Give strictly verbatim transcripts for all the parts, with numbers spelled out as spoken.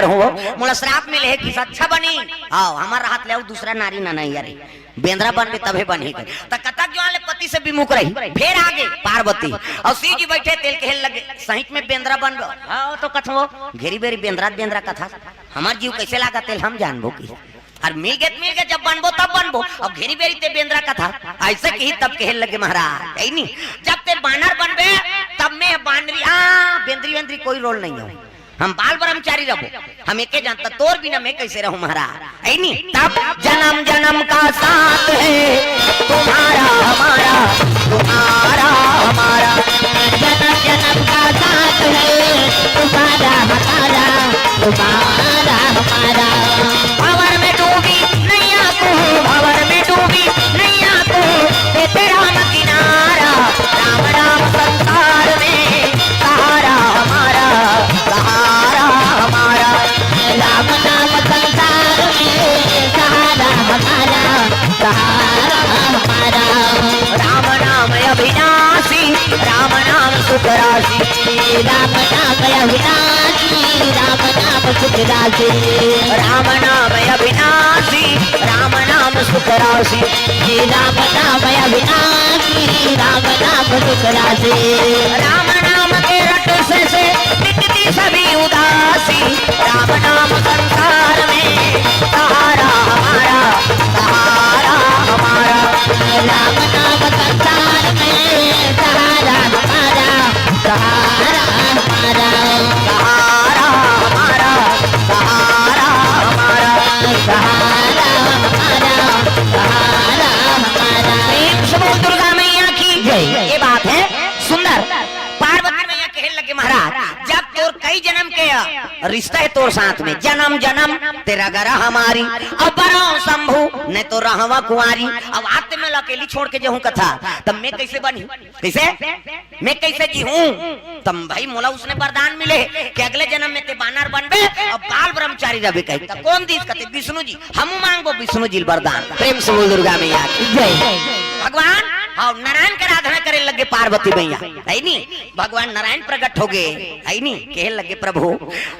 हो, मोला श्राप मिले हे कि अच्छा बनी। हाँ, हमर राहत ले अउ दूसरा नारी ना नहीं, अरे बेंदरा बनबे तभे बनही कहे। त कतक जुआर ले पति से विमुख रही, फेर आगे पार्वती अउ शिव जी बैठे तेला कहे लगे, सहिच में बेंदरा बनबे? हाँ, त कथों घेरी बेरी बेंदरा बेंदरा कथा, हमर जीव कइसे लागत तेला हम जानबो कि। अउ मिल गे त मिल गे, जब बनबो तब बनबो, अउ घेरी बेरी ते बेंदरा कथा। अइसे कही तब कहे लगे महाराज, हे नी, जब ते बानर बनबे तब मैं बानरी, हाँ, बेंदरी वेंदरी कोई रोल नहीं हे। हम बाल ब्रह्मचारी रहबो, हम एके जानता, तोर बिना मैं कइसे रहूं महाराज, हे नी? तब जन्म जन्म का साथ है तुम्हारा हमारा, तुम्हारा हमारा। जन्म जन्म का साथ है तुम्हारा हमारा, तुम्हारा हमारा। भंवर में डूबी नैया तू, भंवर में डूबी नैया तू, देते राम किनारा। राम नाम संसार में सहारा हमारा, सहारा हमारा। राम नाम संसार में सहारा हमारा, सहारा हमारा। राम नाम अविनाशी, राम नाम सुख राशि। राम नाम अविनाशी, राम नाम सुख राशि। राम नाम अविनाशी, राम नाम सुख राशि। राम नाम अविनाशी, राम नाम सुख राशि। राम नाम के रट से, से मिटती सभी उदासी। राम नाम संसार में सहारा हमारा, सहारा हमारा। राम नाम संसार में सहारा हमारा, सहारा हमारा। सहारा हमारा, सहारा हमारा। सहारा हमारा, सहारा हमारा। प्रेम से बोल दुर्गा मैया की जय। ये बात है सुंदर। पार्वती मैया कहे लगे महाराज, जब तोर कई जन्म के रिश्ता है तोर साथ में, जन्म जन्म तेरा गरा हमारी, अब बरहूं शंभू नहीं तो रहवा कुंवारी। अब आज ते मैं अकेली छोड़ के जाहूं कथा, तब मैं कइसे बनही? कइसे? मैं कइसे जीहूं? तब भाई मोला उसने वरदान मिले कि अगले जन्म में ते बानर बनबे अउ बाल ब्रह्मचारी रहबे कही। त कोन दीस? कथे विष्णु जी। हमू मांगबो विष्णु जी ल वरदान। प्रेम से बोल दुर्गा मैया की जय। भगवान, हाँ, नारायण के आराधना करे लगे पार्वती मैया, हे नी? भगवान नारायण प्रकट होगे, हे नी? कहे लगे प्रभु,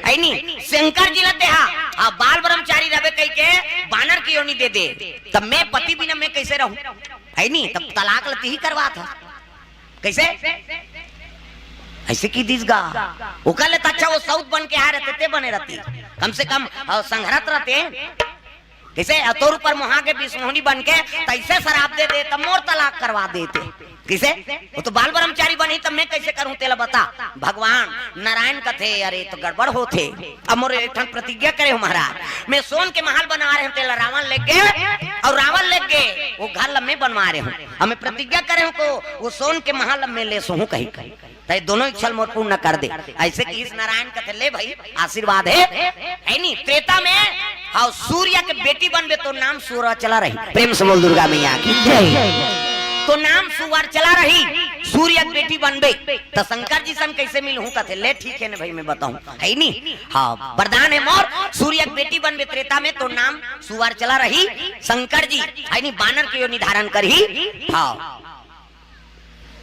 हे नी? शंकर जी ला देहा, हाँ, बाल ब्रह्मचारी रहबे कहिके बानर के योनि दे दे, तब मैं पति बिना मैं कइसे रहूं? हे नी? तब तलाक ल तिही करवात हस। कइसे? अइसे कहि दिस गा। ओकर ले त अच्छा वो सउत बन के आए रहते, ते बने रहती। कम से कम, अ, संघरत रहते। कइसे? अ, तोर ऊपर मोहा के विष्णु मोहिनी बन के तइसे श्राप दे दे, तब मोर तलाक करवा देते। कइसे? वो तो बाल ब्रह्मचारी बनही, तब मैं कइसे करहूं, तेला बता। भगवान नारायण कथे, अरे, तो गड़बड़ होथे। अब मोर एक ठन प्रतिज्ञा करे हंव महाराज, मैं सोन के महल बनवा रहे हंव, तेला रावण लेगे अउ रावण लेगे, वो घर ल मैं बनवा रहे हंव। अब मैं प्रतिज्ञा करे हंव को वो सोन के महल ल मैं लेसहूं कही, त ये दोनों इच्छा ल मोर पूर्ण कर दे। अइसे कहिस नारायण कथे, ले भाई, आशीर्वाद हे, हे नी? त्रेता में, हाँ, सूर्य के बेटी बनबे तो नाम सूर्याचला रही। प्रेम से बोल दुर्गा मैया की जय। तो नाम सूर्याचला रही, सूर्य के बेटी बनबे, त शंकर जी सन कइसे मिलहूं? कथे, ले ठीक हे न भाई, मैं बताहूं। हे नी? हाँ, वरदान हे मोर, सूर्य के बेटी बनबे त्रेता में, तो नाम सूर्याचला रही, शंकर जी, हे नी, बानर के योनि धारण करही। हाँ।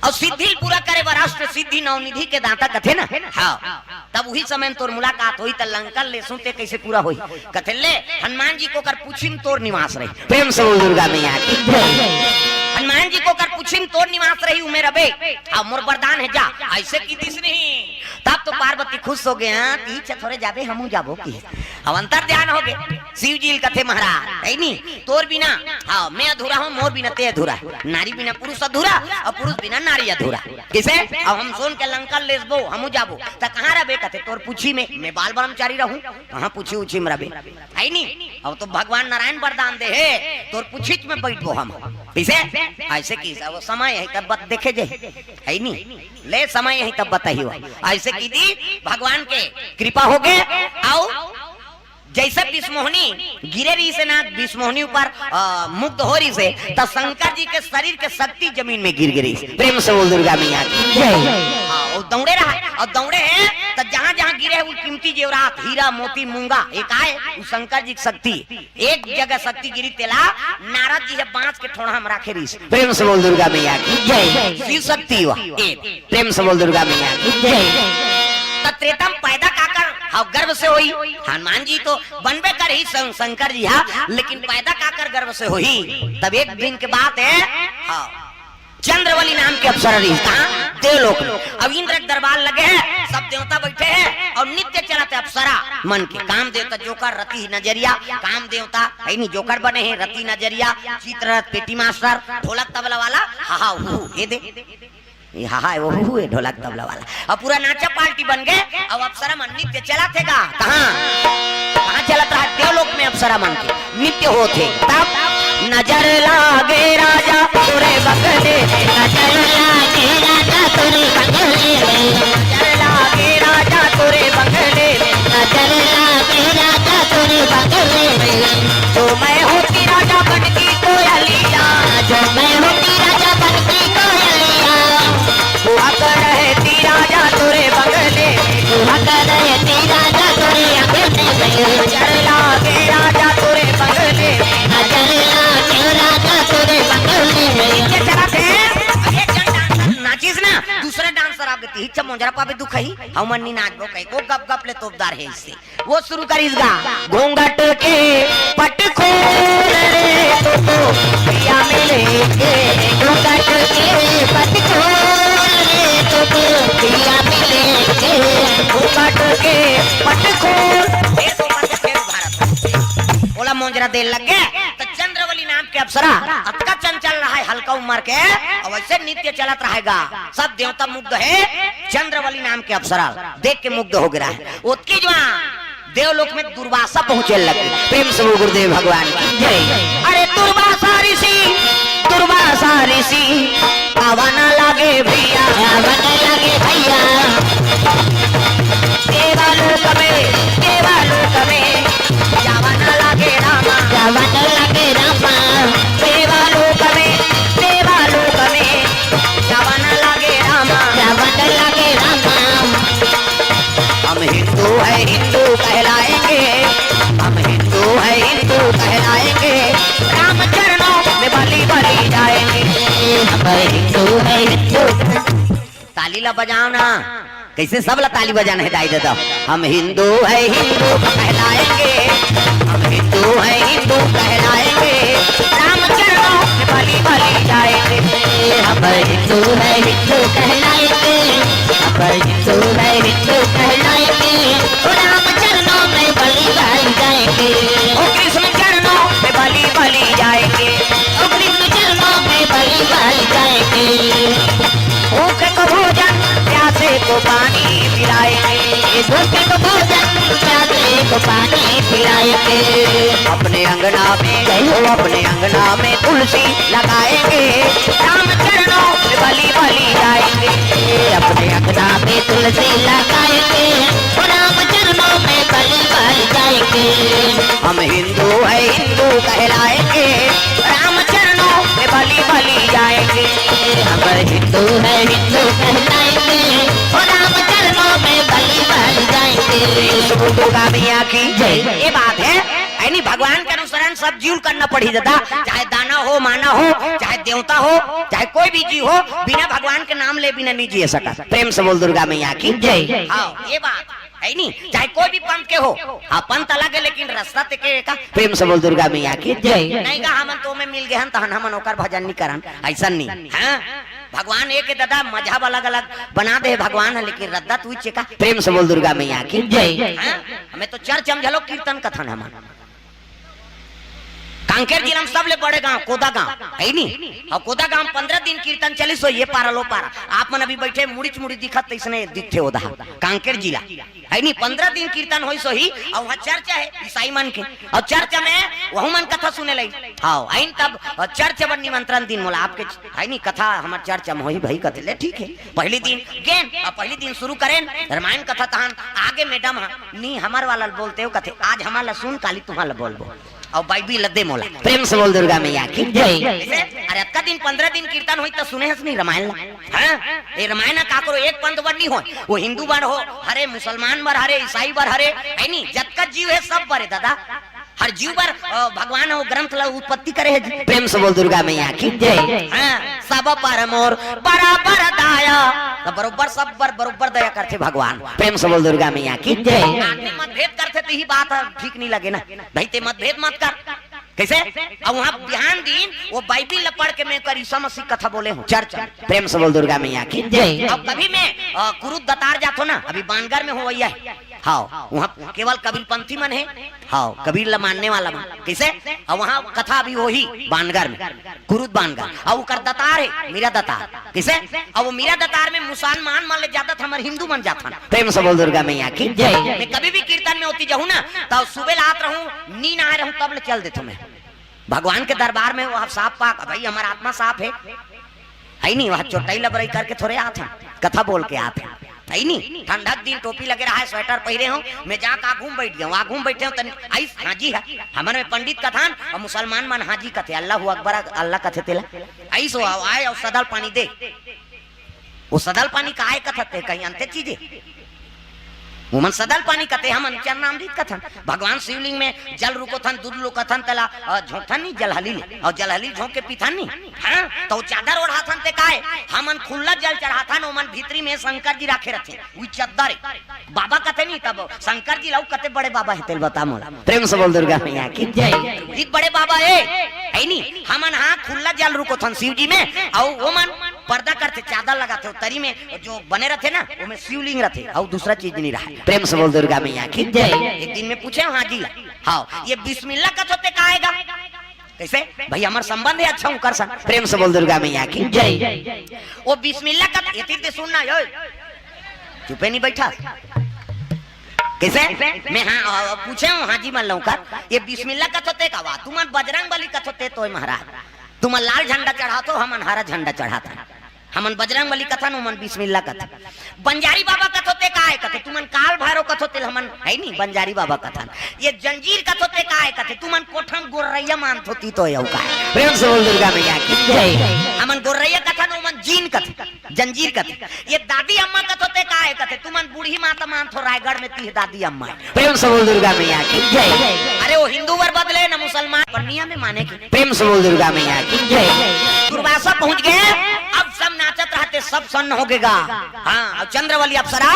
अउ सिद्धि पूरा करे बर अष्ट सिद्धि नौ निधि के दाता कथे ना। हाँ। तब उही समय में तोर मुलाकात होही, त लंका ल लेसहूं ते कइसे पूरा होही? कथे, ले, हनुमान जी के ओकर पूछी में तोर निवास रही। प्रेम से बोल दुर्गा मैया की जय। हनुमान जी के ओकर पूछी में तोर निवास रही, उमे रहबे। अब मोर वरदान हे, जा। अइसे कहि दिस नहीं। तब तो पार्वती खुश होगे, हाँ, तीछ थोरे जाबे, हमू जाबो कही। अब अंतर ध्यान होगे। शिव जी ल कथे महाराज, हे नी, तोर बिना, हाँ, मैं अधूरा हंव, मोर बिना ते अधूरा हे। नारी बिना पुरुष अधूरा अउ पुरुष बिना नारी अधूरा। कइसे? अब हम सोन के लंका ल लेसबो, हमू जाबो, त कहां रहबे? कथे, तोर पूछी में। मैं बाल ब्रह्मचारी रहूं, कहां पूछी उछी में रहबे? हे नी? अब तो भगवान नारायण वरदान दे हे, तोर पूछीच में बइठबो हम। कइसे? अइसे कहिस, अब समय हे तब बत-, देखे जाही। हे नी? ले समय हे तब बताही हो। अइसे कहि दिस, भगवान के कृपा होगे। अउ जइसे विष्णु मोहिनी गिरे रहिस हे ना, विष्णु मोहिनी ऊपर, अ, मुग्ध हो रहिस हे, त शंकर जी के शरीर के शक्ति जमीन में गिर गे रहिस। प्रेम से बोल दुर्गा मैया की जय। हाँ, वो दौड़े रहा, अउ दौड़े हे, त जहां जहां गिरे हे, वो कीमती जेवरात, हीरा, मोती, मूंगा, एक आए, वो शंकर जी के शक्ति, एक जगह शक्ति गिरी, तेला नारद जी हे बांस के ठोंड़ा में राखे रहिस। प्रेम से बोल दुर्गा मैया की जय। शिव शक्ति हुआ, ए, प्रेम से बोल दुर्गा मैया की जय। त त्रेता में पैदा काकर अउ गर्भ से होही। हनुमान जी तो बनबे करही शं-, शंकर जी हा, लेकिन पैदा काकर गर्भ से होही? तब एक दिन के बात हे, हाँ, चंद्रवली नाम के अप्सरा रहिस, कहाँ? देवलोक में। अब इंद्र के दरबार लगे हे, सब देवता बइठे हे अउ नृत्य चलत हे अप्सरा मन के। काम देवता जोकर, रति नजरिया, काम देवता हे नी, जोकर बने हे, रति नजरिया, चित्ररथ, पेटी मास्टर, ढोलक तबला वाला, हा हा हू हू, ये दे, ये हा हा वो हू हू, ये ढोलक तबला वाला। अब पूरा नाचा पार्टी बन गे। अब अप्सरा मन नृत्य चलत हे गा, कहाँ, कहाँ चलत रहा? देवलोक में अप्सरा मन के नृत्य होत हे। तब नजर लागे राजा तोरे बंगले में, नजर लागे राजा तोरे बंगले में, नजर लागे राजा तोरे बंगले में, नजर लागे राजा तोरे बंगले में। जो मैं होती राजा बन की कोयलिया, जो मैं होती राजा बन की कोयलिया, कुहक रहती राजा तोरे बंगले में, कुहक रहती राजा तोरे बंगले में। नजर लागे राजा तोरे बंगले में, नजर लागे राजा तोरे बंगले में। ये चला थे, अरे जन डांसर नाचिस ना, दूसरा डांसर आगे ती, हिच्चा मोंजरा पाबे दुखही, हमन नी नाचबो कही, वो गप गप ले तोपदार हे इससे। वो शुरू करिस गा, घूंघट के पट खोल रे तोको पिया मिलेंगे, घूंघट के पट खोल रे तोको पिया मिलेंगे, घूंघट के पट खोल। ओला मोंजरा दे लग गे, त चंद्रवली नाम के अप्सरा अतका चंचल रहा हे, हल्का उमर के, अउ वइसे नृत्य चलत रहे गा। सब देवता मुग्ध हे, चंद्रवली नाम के अप्सरा देख के मुग्ध हो गे रहा हे। ओतकी जुवार देवलोक में दुर्वासा पहुंचे लगे। प्रेम से बोल गुरुदेव भगवान की जय। अरे दुर्वासा ऋषि, दुर्वासा ऋषि, आवा ना लागे भैया, आवा ना लागे भैया। देवालोक में, देवालोक में, जावा ना लागे रामा, जावा ना लागे रामा। देवालोक में, देवालोक में, जावा ना लागे रामा, जावा ना लागे रामा। हम हिंदू है, हिंदू कहलाएंगे, हम हिंदू है, हिंदू कहलाएंगे। राम चरणों में बलि, बलि जाएंगे। हम हिंदू है, हिंदू। ताली ला बजाव ना, कइसे सब ला ताली बजाना हे दाई ददा। हम हिंदू है, हिंदू कहलाएंगे, हम हिंदू है, हिंदू कहलाएंगे। राम चरणों में बलि, बलि जाएंगे। हम हिंदू है, हिंदू कहलाएंगे, हम हिंदू है, हिंदू कहलाएंगे। ओ राम चरणों में बलि, बलि जाएंगे। ओ कृष्ण चरणों में बलि, बलि जाएंगे। ओ कृष्ण चरणों में बलि, बलि जाएंगे। भूखे को भोजन, प्यासे को पानी पिलाएंगे। भूखे को भोजन, प्यासे को पानी पिलाएंगे। अपने अंगना में, जय हो। अपने अंगना में तुलसी लगाएंगे। राम चरणों में बलि, बलि जाएंगे। अपने अंगना में तुलसी लगाएंगे। राम चरणों में बलि, बलि जाएंगे। हम हिंदू है, हिंदू कहलाएंगे। राम चरणों में बलि, बलि जाएंगे। हम हिंदू है, हिंदू कहलाएंगे। ओ राम चरणों में बलि, बलि जाएंगे। दुर्गा मैया की जय। ये बात हे, यानी भगवान के अनुसरण सब जीव ल करना पड़ही ददा, चाहे दानव हो, मानव हो, चाहे देवता हो, चाहे कोई भी जीव हो, बिना भगवान के नाम ले बिना नहीं जी सकत। प्रेम से बोल दुर्गा मैया की जय। हाँ, ये बात हे नी, चाहे कोई भी पंथ के हो। हाँ, पंथ अलग हे, लेकिन रस्ता ते के का। प्रेम से बोल दुर्गा मैया की जय। नहीं का हमन तो में मिल गे हन, तहन हमन ओकर भजन नहीं करन, अइसन नहीं। हाँ, भगवान एक हे ददा, मजहब अलग-अलग बना दे हे भगवान ह, लेकिन रद्दा तू चेका। प्रेम से बोल दुर्गा मैया की जय। हाँ? हमें तो चर्च म घलो कीर्तन कथन हमन। कांकेर जिला म सबले बड़े गांव कोदा गांव हे नी? अउ कोदा गांव पंद्रह दिन कीर्तन चलिस हो, ये पारा लो पारा। आप मन अभी बइठे मुड़ीच मुड़ी दिखत, तइसने दिखथे ओदा ह। कांकेर जिला हे नी? पंद्रह दिन कीर्तन होइस होही, अउ वहाँ चर्च हे ईसाई मन के, अउ चर्च में वहू मन कथा सुने लई। हाँ, आइन तब चर्च बर निमंत्रण दिन मोला, आपके हे नी, कथा हमर चर्च में होही भई कथे ले, ठीक हे। पहली दिन गेन, अउ पहली दिन शुरू करेन रामायण कथा, तहन आगे मैडम ह, नी हमर वाला ल बोलते हो कथे, आज हमर ला सुन, काली तुम्हर ला बोलबो। अउ बाइबिल ला दे मोला। प्रेम से बोल दुर्गा मैया की जय। जैसे, अरे अतका दिन पंद्रह दिन कीर्तन होई त सुने हस नहीं रामायण ला? हाँ? ए रामायण ह काकरो एक पंथ बर नहीं होय, वो हिंदू बर हो, हरे मुसलमान बर हरे, ईसाई बर हरे, हे नी, जतका जीव हे सब बर हे ददा। हर जीव बर, अ, भगवान ह वो ग्रंथ ला उत्पत्ति करे हे जी। प्रेम से बोल दुर्गा मैया की जय। हाँ, सब पर मोर बराबर दया। त बरोबर सब बर बरोबर दया करथे भगवान। प्रेम से बोल दुर्गा मैया की जय। आदमी मतभेद करथे त इही बात ह ठीक नहीं लगे ना। भाई ते मतभेद मत कर। कैसे? अब वहाँ बिहान दिन वो बाइबिल ला पढ़ के मैं कर यीशु मसीह कथा बोले हूँ चर्च में। प्रेम से बोल दुर्गा मैया की जय। अब कभी मैं, अ, कुरुद दतार जाथो ना, अभी बानगर में होवइया हे। हाँ, वहाँ केवल कबीरपंथी मन हे। हाँ, कबीर ला मानने वाला मन। कैसे? अब वहाँ कथा अभी होही बानगर में, कुरुद बानगर। अब ओकर दतार हे, मीरा दतार। कैसे? अब वो मीरा दतार में मुसलमान मन ले ज्यादा त हमर हिंदू मन जाथन। प्रेम से बोल दुर्गा मैया की जय। मैं कभी भी कीर्तन में होती जाहूँ ना, तब सुबह ला आत रहूँ, नींद आए रहूँ, तब ले चल देथो मैं। भगवान के दरबार में वो आप साफ पाक, भाई हमर आत्मा साफ हे। है नहीं, वहाँ चोटाई लबरई करके थोड़े आत हन, कथा बोल के आत हन। है नहीं, ठंडक दिन टोपी लगे रहा है, स्वेटर पहिरे हूँ, मैं जाके आगू में बैठ गया हूँ, आगू में बैठे हूँ, तनी आइस, हाँ जी है, हमर में पंडित कथन, और मुसलमान मन हाँ जी कथे, अल्लाह अकबर, अल्लाह कथे तेला, आइस हो, आए और सदल पानी दे। वो सदल पानी काहे कथते, कहीं अंते चीजे? ओमन सदल पानी कथे, हमन चरणामृत कथन। भगवान शिवलिंग में जल रुकोथन, दूध लुकोथन, तेला, अ, झोंकथन नहीं जलहली ले, और जलहली झोंक के पीथन नहीं। हाँ, तो चादर ओढ़ाथन ते काहे? हमन खुल्ला जल चढ़ाथन, ओमन भीतरी में शंकर जी राखे रथे, वी चद्दर हे। बाबा कथे नहीं, तब शंकर जी ला कते बड़े बाबा हे तेल बता मोला। प्रेम से बोल दुर्गा मैया की जय। एक बड़े बाबा हे, है नहीं? हमन हाँ खुल्ला जल रुकोथन शिव जी में, और ओमन पर्दा करथे, चादर लगाथे, वो तरी में जो बने रथे ना, ओमे शिवलिंग रथे, और दूसरा चीज नहीं रहा। प्रेम से बोल दुर्गा मैया की जय। एक दिन में पूछे हाँ जी ला, हाँ, ये बिस्मिल्लाह कथो ते काहे गा? कैसे? भाई हमर संबंध हे अच्छा हूँ कर सन। प्रेम से बोल दुर्गा मैया की जय। वो बिस्मिल्लाह कथो, ये तीर ते सुनना यो, चुपे नहीं बैठा। कैसे? मैं हाँ, अ, पूछे हूँ हाँ जी मन लूँ कर, ये बिस्मिल्लाह कथो ते का वा? तुमन बजरंग बली कथो ते तो महाराज, तुमन लाल झंडा चढ़ाथो, हमन हरा झंडा चढ़ाथन। हमन बजरंग बली कथन, ओमन बिस्मिल्लाह कथन। बंजारी बाबा कथो ते काय कथे, तुमन काल भैरव कथो तेल हमन है नहीं, बंजारी बाबा कथन। ये जंजीर कथो ते काय कथे, तुमन कोठम गोर्रैया मानथो ती तो यौ काय। प्रेम से बोल दुर्गा मैया की जय। हमन गोर्रैया कथन, ओमन जीन कथे, जंजीर कथे। ये दादी अम्मा कथो ते काय कथे, तुमन बूढ़ी माता मानथो रायगढ़ में ती हे दादी अम्मा। प्रेम से बोल दुर्गा मैया की जय। अरे वो हिंदू बर बदले ना मुसलमान, पर नियम हे माने की। प्रेम से बोल दुर्गा मैया की जय। दुर्वासा पहुंच गए, अब सब नाचत रहते, सब सन्न हो गेगा। हाँ, और चंद्रवली अप्सरा,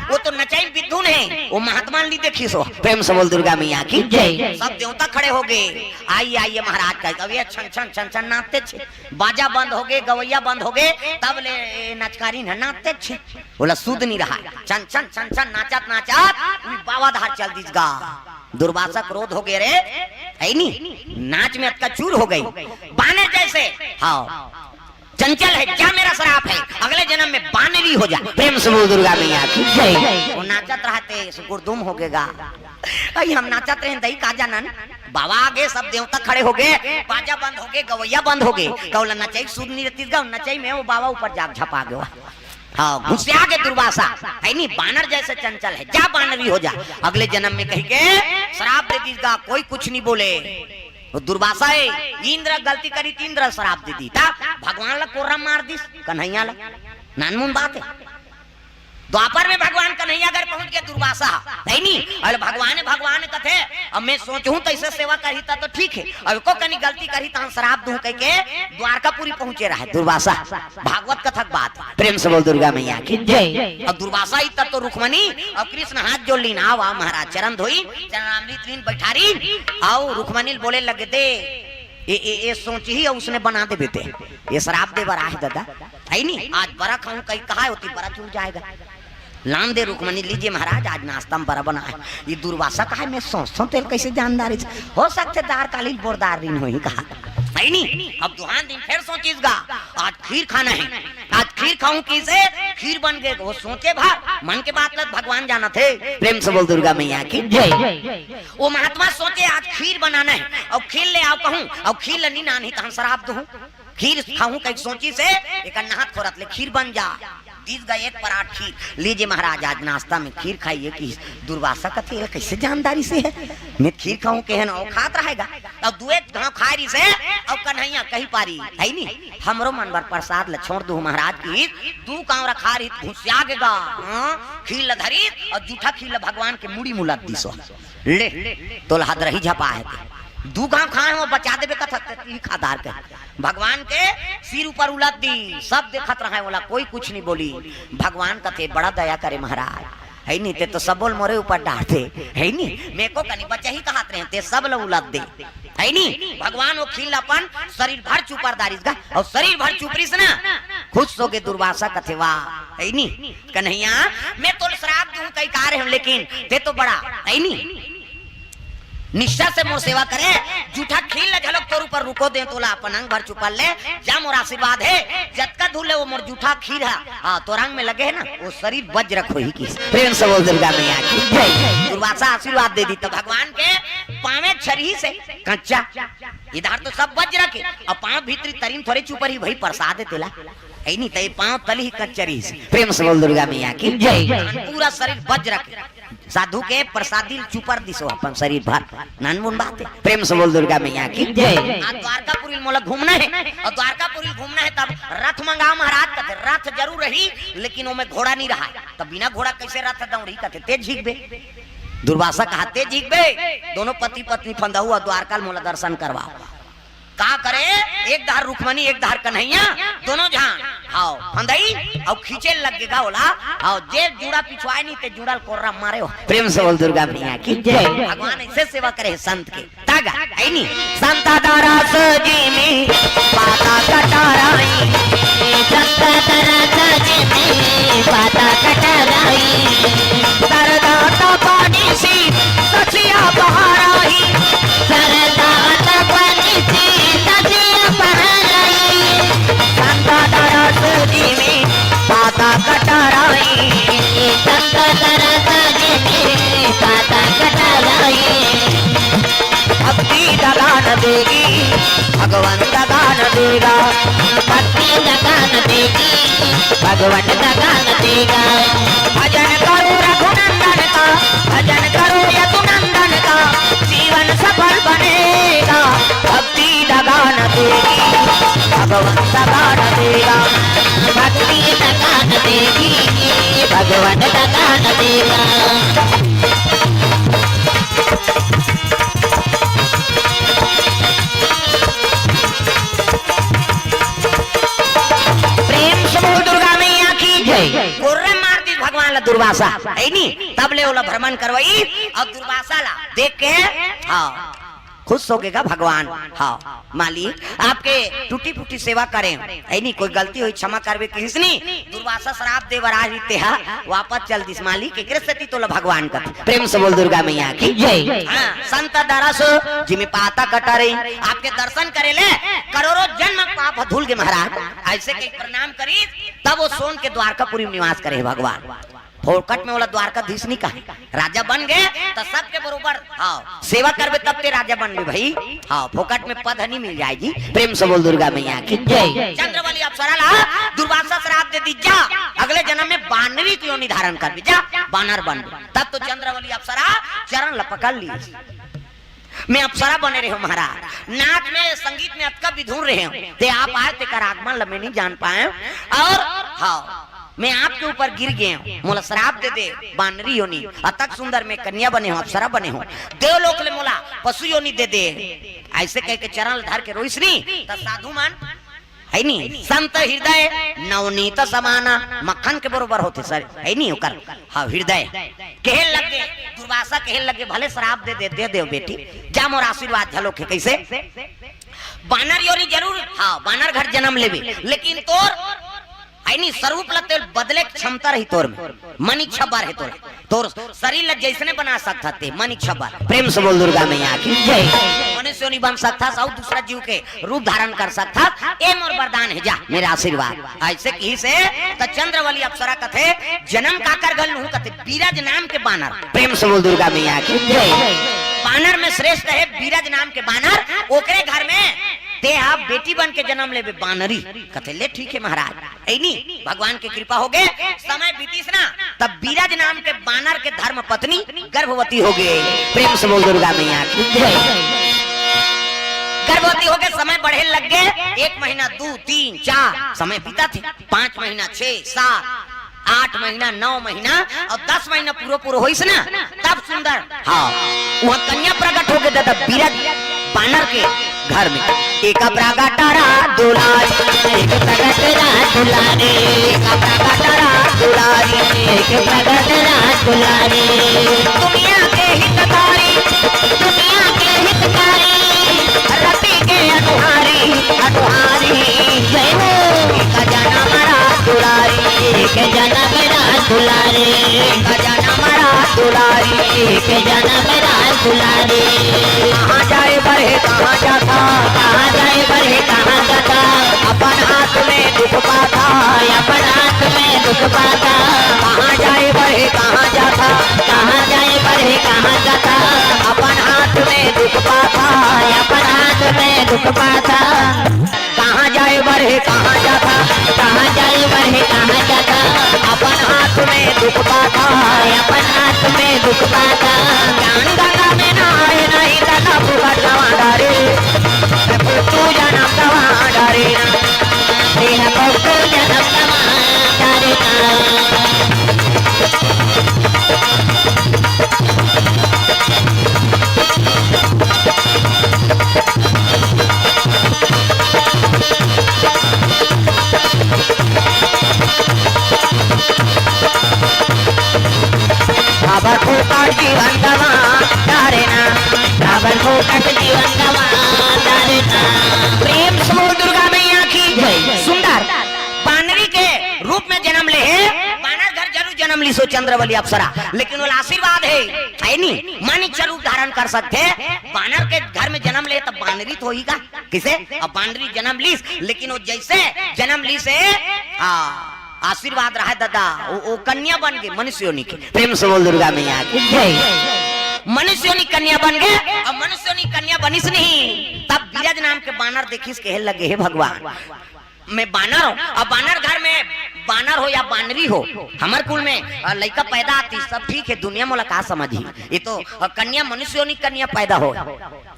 वो तो नचई में बिद्दुन हे, वो महात्मा नहीं देखिस हो। प्रेम से बोल दुर्गा मैया की जय। सब देवता खड़े हो गए, आइए आइए महाराज का, अब ये छन छन छन छन नाचते छे, बाजा बंद हो गए, गवैया बंद हो गए, तब ले नचकारी न नाचते छे। बोला सुध नहीं रहा, छन छन छन छन नाचत नाचत वी बाबा धार चल दिस गा। दुर्वासा क्रोध हो गए रे, है नी, नाच में अतका चूर हो गई। बानर जैसे, हाँ, चंचल है, जा मेरा श्राप है, अगले जन्म में बानरी हो जा। प्रेम से बोल दुर्गा मैया की जय। वो नाचत रहते, सुकुरदुम हो गेगा। अई हम नाचत रहे, दई का जानन, बाबा आगे, सब देवता खड़े हो गए, बाजा बंद हो गए, गवैया बंद हो गए, कौला नचई सुध नहीं रहती गा, नचई में वो बाबा ऊपर जाग झपा गयो। हाँ, गुस्सा के दुर्वासा, है नी, बानर जैसे चंचल है, जा बानरी हो जा, अगले जन्म में कही के श्राप दे दिस गा, कोई कुछ नहीं बोले। वो दुर्वासा है, इंद्र गलती करी त इंद्र श्राप दे दी, ता भगवान ला कोर्रा मार दिस, कन्हैया ला, नानमुन बात है। द्वापर में भगवान कन्हैया घर पहुंच गया दुर्वासा, है नी, अरे भगवान भगवान कथे, अब मैं सोचहूं तैसे सेवा करही ता तो ठीक है, अब को कनी गलती करही ता श्राप दूं कह के द्वारकापुरी पहुंचे रहे दुर्वासा। भागवत कथक बात। प्रेम से बोल दुर्गा मैया की जय। और दुर्वासा ही तब तो रुक्मणी और कृष्ण हाथ जोड़ लीन, आओ आओ महाराज, चरण धोई, चरणामृत लीन, बैठारी, आओ रुक्मणी बोले लगे दे, ये, ये, ये सोचही और उसने बना दे बेटे, ये श्राप दे बर आहे दादा, है नी, आज बरा खाऊं कहीं कहा होती बरा चुर जाएगा। लान दे रुक्मणी, लीजिए महाराज, आज नाश्ता में बरा बना है। ये दुर्वासा कहा है, मैं सोचता हूँ तेल कैसे जानदारी से। हो सकते दार कालील बोरदार रीन होही कहा। है नी? अब दुहान दिन फिर सोचिस गा, आज खीर खाना है, आज खीर खाऊं किसे? खीर बन गए। वो सोचे भा, मन के बात लग भगवान जाना थे। प्रेम से बोल दुर्गा मैया की जय। वो महात्मा सोचे आज खीर बनाना है और खीर ले आओ कहूँ और खीर ले नहीं नान ही तो हम श्राप दूँ। खीर खाऊं कहीं सोची से एक नहात खोरत ले खीर बन जा। दीस गा एक परात खीर। लीजिए महाराज, आज नाश्ता में खीर खाइए। कि दुर्वासा कथे, "ये कैसे जानदारी से है? मैं खीर खाऊं के है ना, वो खात रहेगा।" अब दू एक घाव खाए रहिस हे, अब कन्हैया कहि पारी, है नी, हमरो मन बर प्रसाद ल छोड़ दू महाराज। कि दू कांवरा खा रहिस, घुसिया गे गा, हाँ, खीर ल धरिस अउ जूठा खीर ल भगवान के मुड़ी म उलद दिस। ले, तोला हदरही झपा हे ते। दू घाव खाए हो, बचा देबे कथस ते, तीन खा डार के। भगवान के सिर ऊपर उलद दिस, सब देखत रहे ओला, कोई कुछ नहीं बोली। भगवान कथे, "बड़ा दया करे महाराज, है नी, ते तो सबो ल मोरे ऊपर डार दे, है नी, मेको कनी बचाही कहत रहे, ते सब ल उलद दे, है नी।" भगवान वो खीर ल अपन शरीर भर चुपर डारिस गा, अउ शरीर भर चुपरिस ना, खुश होके दुर्वासा कथे, "वाह, है नी, कन्हैया, मैं तोला श्राप दूं कहि का रहे हूं, लेकिन ते तो बड़ा, है नी, निष्ठा से मोर सेवा करे, जूठा खीर ल घलोक तोर ऊपर रुको दे, तोला अपन अंग भर चुपर ले, जा मोर आशीर्वाद हे, जतका धूल हे वो मोर जूठा खीर हे, हाँ, तोर अंग में लगे हे ना, वो शरीर वज्र होही।" कि प्रेम से बोल दुर्गा मैया की जय। दुर्वासा आशीर्वाद दे दिस त भगवान के पांवे छरहिस हे कच्चा, इधर तो सब वज्र के, अउ पांव भीतरी तरी म थोरे चुपरही, भाई प्रसाद हे तेला, है नी, त ये पांव तली ही कच्चा रहिस। प्रेम से बोल दुर्गा मैया की जय। पूरा शरीर वज्र के, साधु के प्रसादी ल चुपर दिस हो अपन शरीर भर, नानमुन बात हे। प्रेम से बोल दुर्गा मैया की जय। आज द्वारकापुरी ल मोला घूमना हे, अउ द्वारकापुरी ल घूमना हे तब रथ मंगाव महाराज कथे, रथ जरूर रही, लेकिन ओमे घोड़ा नहीं रहा, तब बिना घोड़ा कैसे रथ दौड़ही कथे, ते झिकबे। दुर्वासा कहा, ते झिकबे, दोनों पति पत्नी फंदहू अउ द्वारका ल मोला दर्शन करवाव। का करे, एक धार रुक्मणी, एक धार कन्हैया, दोनों झन, हाव, फंदई, अउ खींचे लग गे गा ओला, हाव, जे जुड़ा पिछवाय नहीं, ते जुड़ा ल कोर्रा मारे हो। प्रेम से बोल दुर्गा मैया की जय। भगवान ऐसे सेवा करे हे संत के। तागा, है नी, संत दरस जिमि पाता कटाराई। संत दरस जिमि पाता कटाराई। सरदा तपनिसि सचिया पहराई। सरदा तपनिसि सचिया पहराई। संत दरस जिमि पाता कटाराई। संत दरस जिमि पाता कटाराई। भक्ति दगान देगी, भगवंत गान देगा। भक्ति दगान देगी, भगवंत गान देगा। भजन करो रघुनंदन का, भजन करो यदुनंदन का, जीवन सफल बनेगा। भक्ति दगान देगी, भगवंत गान देगा। भक्ति दगान देगी, भगवंत गान देगा। प्रेम से बोल दुर्गा मैया की जय। कोर्रा मार दिस भगवान ला दुर्वासा, है नी? तब ले ओला भ्रमण करवई अउ दुर्वासा ला देख के, हाँ, खुश हो गे गा भगवान। हाँ, मालिक, आपके टूटी फूटी सेवा करे, है नी, कोई गलती होही क्षमा करबे किहिस नी, दुर्वासा श्राप दे बर आय रहिस तेहा, वापस चल दिस मालिक, एकरे सेती तोला भगवान कथे। प्रेम से बोल दुर्गा मैया की जय। हाँ, संत दरस जिमि पाता कटाराई, आपके दर्शन करे ले करोड़ों जन्म पाप धुल गे महाराज। ऐसे कहि प्रणाम करिस, तब वो सोन के द्वारकापुरी में निवास करे हे भगवान। फोकट में ओला द्वारकाधीश नहीं कहे, राजा बन गे त सबके बरोबर, हाँ, सेवा करबे तब ते राजा बनबे भाई। हाँ, फोकट में पद नहीं मिल जाय जी। प्रेम से बोल दुर्गा मैया की जय। चंद्रवली अप्सरा ला दुर्वासा श्राप दे दिस, जा अगले जन्म में बानरी के योनि धारण करबे, जा बानर बनबे, तब तो चंद्रवली अप्सरा चरण ल पकड़ लिस। मैं अप्सरा बने रहेंव महाराज, नाच में, संगीत में अतका विधुर रहेंव, ते आप आय, तेकर आगमन ल मैं नहीं जान पाएंव। अउ हाँ, मैं आपके ऊपर गिर गेंव, मोला श्राप दे दे, बानरी योनि, अतक सुंदर मैं कन्या बने हंव, अप्सरा बने हंव, देवलोक ले मोला पशु योनि दे दे। ऐसे कहिके चरण ल धर के रोइस नी, त साधु मन, है नी, संत हृदय नवनीत समाना, मक्खन के बरोबर होथे सर, है नी ओकर, हाँ, हृदय। कहे लगे, दुर्वासा कहे लगे, भले श्राप दे दे, दे दे बेटी, जा मोर आशीर्वाद घलोक हे। कैसे? बानर योनि जरूर, हाँ, बानर घर जन्म लेबे, लेकिन तोर, है नी, स्वरूप ल ते बदले के क्षमता रही तोर में, मन इच्छा बर हे तोर, तोर शरीर ल जैसने बना सकथस ते, मन इच्छा बर। प्रेम से बोल दुर्गा मैया की जय। मनुष्य योनि बन सकथस अउ दूसरा जीव के रूप धारण कर सकथस, ए मोर वरदान हे, जा मेरा आशीर्वाद। ऐसे किहिस हे त चंद्रवली अप्सरा कथे, जन्म काकर घर लूहूं कथे, बीरज नाम के बानर। प्रेम से बोल दुर्गा मैया की जय। बानर में श्रेष्ठ हे बीरज नाम के बानर, ओकरे घर में ते हा बेटी बन के जन्म लेबे बानरी। कथे, "ले ठीक हे महाराज।" ऐनी भगवान के कृपा होगे, समय बीतिस ना, तब बीरज नाम के बानर के धर्म पत्नी गर्भवती होगे। प्रेम से बोल दुर्गा मैया की जय। गर्भवती होगे, समय बढ़े लग गे, एक महीना, दू, तीन, चार, समय बीतत हे, पांच महीना, छह, सात, आठ महीना, नौ महीना अउ दस महीना पूरा पूरा होइस ना, तब सुंदर, हाँ, वहाँ कन्या प्रकट होगे दादा, बीरज बानर के घर में। एक प्रकट रहा दुलारी, एक प्रकट रहा दुलारी, एक प्रकट रहा दुलारी, एक प्रकट रहा दुलारी। दुनिया के हितकारी, दुनिया के हितकारी, रति के अनुहारी, अनुहारी। जय हो। एक जनम रहा दुलारी, एक जनम रहा दुलारी, एक जनम रहा दुलारी, एक जनम रहा दुलारी। कहाँ जाए बर हे, कहाँ जाथा? कहाँ जाए बर हे, कहाँ जाथा? अपन हाथ में दुख पाथा, अपन हाथ में दुख पाथा। कहाँ जाए बर हे, कहाँ जाथा? कहाँ जाए बर हे, कहाँ जाथा? अपन हाथ में दुख पाथा, अपन हाथ में दुख पाथा। कहाँ जाए बर हे, कहाँ जाथा? कहाँ जाए बर हे, कहाँ जाथा? अपन हाथ में दुख पाथा, अपन हाथ में दुख पाथा। ज्ञान गंगा में नहाए नहीं दादा, फुकट गवा डारे। तू जनम गवा डारे ना। तेरा को जनम गवा डारे ना। काबर फोकट जीवन गवा डारे ना, काबर फोकट जीवन गवा डारे ना। प्रेम से बोल दुर्गा मैया की जय। सुंदर बानरी के रूप में जन्म ले हे, बानर घर जरूर जन्म लीस ओ चंद्रवली अप्सरा, लेकिन ओला आशीर्वाद हे, हे नी, मानिक स्वरूप धारण कर सकथे। बानर के घर में जन्म ले त बानरी तो होही का? कइसे? अब बानरी जन्म लीस, लेकिन ओ जइसे जन्म लीस हे, हाँ, आशीर्वाद रहा दादा, ओ, ओ कन्या बन गे मनुष्य योनि के। प्रेम से बोल दुर्गा मैया की जय। मनुष्य योनि कन्या बन गे, अउ मनुष्य योनि कन्या बनिस नहीं, तब बीरज नाम के बानर देखिस, कहे लगे, "हे भगवान, मैं बानर हूँ।" अब बानर घर में बानर हो या बानरी हो, हमर कुल में, अ, लइका पैदा आतिस, सब ठीक हे, दुनिया मोला का समझही? ये तो, अ, कन्या मनुष्य योनि कन्या पैदा हो,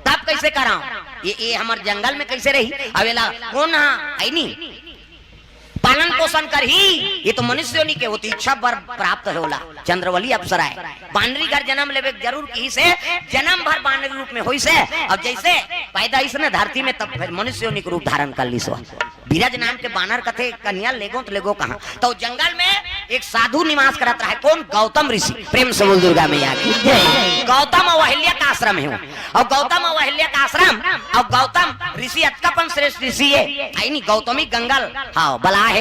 तब कइसे करव? ये, ये हमर जंगल में कइसे रही? अब एला कोन ह, हे नी, पालन पोषण करही? ये तो मनुष्य योनि के होती, इच्छा वर प्राप्त हे ओला। चंद्रवली अप्सरा हे, बानरी घर जन्म लेबे के जरूर किहिस हे, जन्म भर बानरी रूप में होइस हे, अउ जइसे पैदा होइस न धरती में, तब फिर मनुष्य योनि के रूप धारण कर लीस ओ। बीरज नाम के बानर कथे, "कन्या लेगो त लेगो कहाँ?" तो जंगल में एक साधु निवास करत रहे, कोन? गौतम ऋषि। प्रेम से बोल दुर्गा मैया की जय। गौतम अउ अहिल्या का आश्रम हे वो। अउ गौतम अउ अहिल्या का आश्रम, अउ गौतम ऋषि अतका पन श्रेष्ठ ऋषि हे, हे नी, गौतमी गंगल, हाँ, बला हे।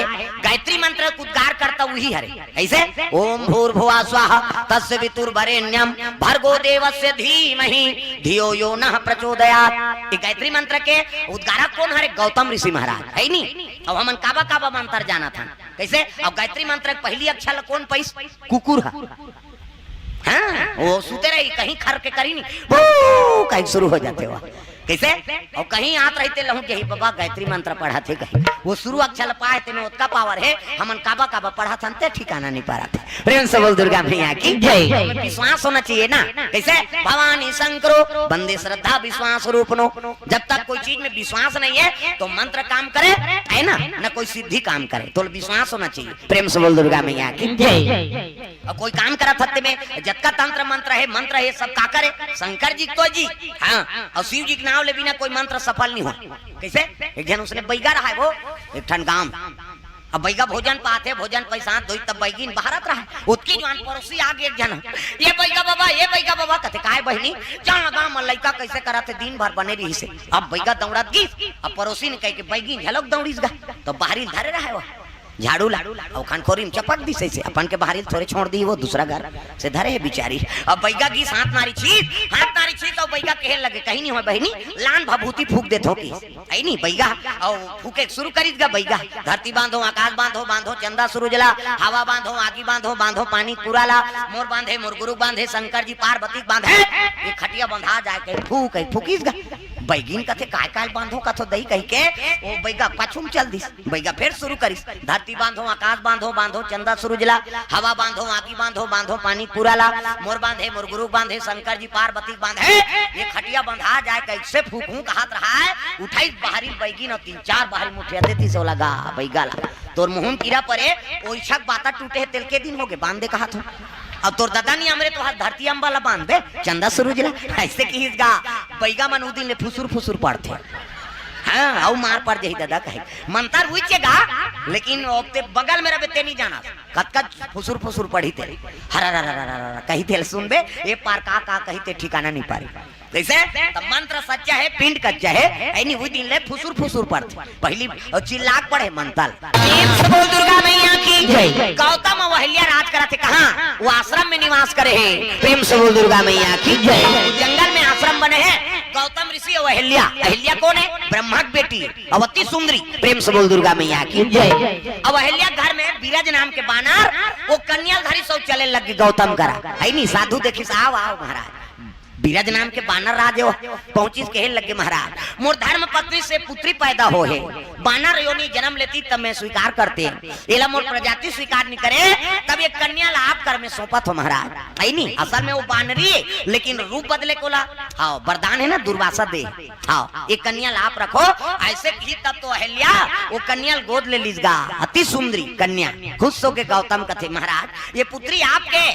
गायत्री मंत्र के उद्गार करता वही हरे। कइसे? "ओम भूर्भुवः स्वः तस्य वितुर्वरेण्यं भर्गो देवस्य धीमहि धियो यो नः प्रचोदयात्।" ये गायत्री मंत्र के उद्गारक कोन हरे? गौतम ऋषि महाराज, हे नी? अब हमन काबा काबा मंत्र जानत हन। कइसे? अब गायत्री मंत्र के पहिली अक्षर ल कोन पइस? कुकुर ह। हाँ, वो सुते रही, कहीं खर के करी नहीं, बू कहीं शुरू हो जाथे वो। कइसे? अउ कहीं आत रही ते लहुट जाही, "बाबा गायत्री मंत्र पढ़त हे," कहीं। वो शुरू अक्षर ल पाए, तेमे ओतका पावर हे, हमन काबा काबा पढ़त हन ते ठिकाना नहीं पारत हे। प्रेम से बोल दुर्गा मैया की जय। विश्वास होना चाहिए ना। कइसे? "भवानी शंकरो वंदे श्रद्धा विश्वास रूपनो।" जब तक कोई चीज में विश्वास नहीं हे, तो मंत्र काम करे, हे ना, न कोई सिद्धि काम करे। तो विश्वास होना चाहिए। प्रेम से बोल दुर्गा मैया की जय। अउ कोई काम करत हस तेमे जतका तंत्र मंत्र हे, मंत्र हे, सब का करे? शंकर जी के तो जी। हाँ, अउ शिव जी के नाव ले बिना कोई मंत्र सफल नहीं हो। कइसे? एक झन उसने बइगा रहा हे वो, एक ठन गांव। अब बइगा भोजन पाथे, भोजन पैसा दोई, तब बइगिन बहारत रहा हे। ओतकी जुवार परोसी आगे एक झन, "ये बइगा बाबा, ये बइगा बाबा," कथे, "काय बहिनी?" "जान गांव में लइका कइसे करत हे, दिन भर बने रहिस हे।" अब बइगा दौड़त गिस, अब परोसी ने कहे के बइगिन घलोक दौड़िस गा, तो बाहरी धरे रहा हे वो झाड़ू ला, अउ खनखोरी में चपक दिस अइसे, अपन के बाहरी ल थोरे छोड़ दी, वो दूसरा घर से धरे हे बिचारी। अब बइगा गिस, हाथ मारिस छीत, हाथ मारिस छीत, अउ बइगा कहे लगे, "कहीं नहीं होय बहिनी, लान भभूति फूंक देथों कि।" हे नी बइगा, अउ फूंके शुरू करिस गा बइगा, "धरती बांधो, आकाश बांधो, बांधो चंदा सूरज ला, हवा बांधो, आगी बांधो, बांधो पानी पूरा ला, मोर बांधे, मोर गुरु बांधे, शंकर जी पार्वती बांधे, ये खटिया बंधा जाए," कहे फूंक, फूंकिस गा। बैगिन कथे, "काय काय बांधो कथो दई?" कहिके ओ बैगा पाछू म चल दिस। बैगा फेर शुरू करिस, "धरती बांधो, आकाश बांधो, बांधो चंदा सूरज ला, हवा बांधो, आगी बांधो, बांधो पानी पूरा ला, मोर बांधे, मोर गुरु बांधे, शंकर जी पार्वती बांधे, ये खटिया बंधा जाए, कैसे फूकूं?" कहत रहा है। उठाई बाहरी बैगिन अउ तीन चार बाहरी मुठिया देतिस ओला गा, बैगा ला, "तोर मुहूं म कीरा परे, ओइछक बाता टूटे हे, तेलके दिन होगे, बांध दे," कहत हो। अब तोर ददा नियम रे, तो हा धरती अम्बा ला बांध दे, चंदा सूरज ला, ऐसे किहिस गा। बैगा मन उ दिन ले फुसुर फुसुर पड़थे। हाँ, अउ मार पड़ जही ददा कहे। मंतर हुई चे गा, लेकिन अब ते बगल में रबे ते नहीं जाना। कतका फुसुर फुसुर पढ़ी ते। हरा रा रा रा रा रा कही ते सुनबे, ए पार का का कही ते ठिकाना नहीं पारी। कैसे? त मंत्र सच्चा है, पिंड कच्चा है, ऐनी हुई दिन ले फुसुर फुसुर पड़थे। पहली अउ चिल्लाक पढ़े मंतल। प्रेम से बोल दुर्गा मैया की जय। गौतम अउ अहिल्या राज करत हे कहाँ? वो आश्रम में निवास करे हे। प्रेम से बोल दुर्गा मैया की जय। जंगल में आश्रम बने हे। गौतम ऋषि अउ अहिल्या। अहिल्या कौन है? ब्रह्मा की बेटी। अउ अति सुंदरी। प्रेम से बोल दुर्गा मैया की जय। अउ अहिल्या घर में बीरज नाम के बानर, वो कन्या धरी सब चले लग गे गौतम करा। है नी साधु देखिस, "आओ, आओ महाराज।" बीरज नाम के बानर राज हो, पहुंचिस कहे लगे, "महाराज, मोर धर्म पत्नी से पुत्री पैदा हो हे, बानर योनि जन्म लेती तब मैं स्वीकार करते, एला मोर प्रजाति स्वीकार नहीं करे, तब ये कन्या ला आप कर में सौंपत हो महाराज।" है नी, असल में वो बानरी है, लेकिन रूप बदले कोला, हाँ, वरदान है ना, दुर्वासा दे, हाँ, ये कन्या ला आप रखो, ऐसे की तब तो अहिल्या वो कन्या ला गोद ले लीस गा, अति सुंदरी कन्या। खुश होके गौतम कथे, "महाराज, ये पुत्री आपके,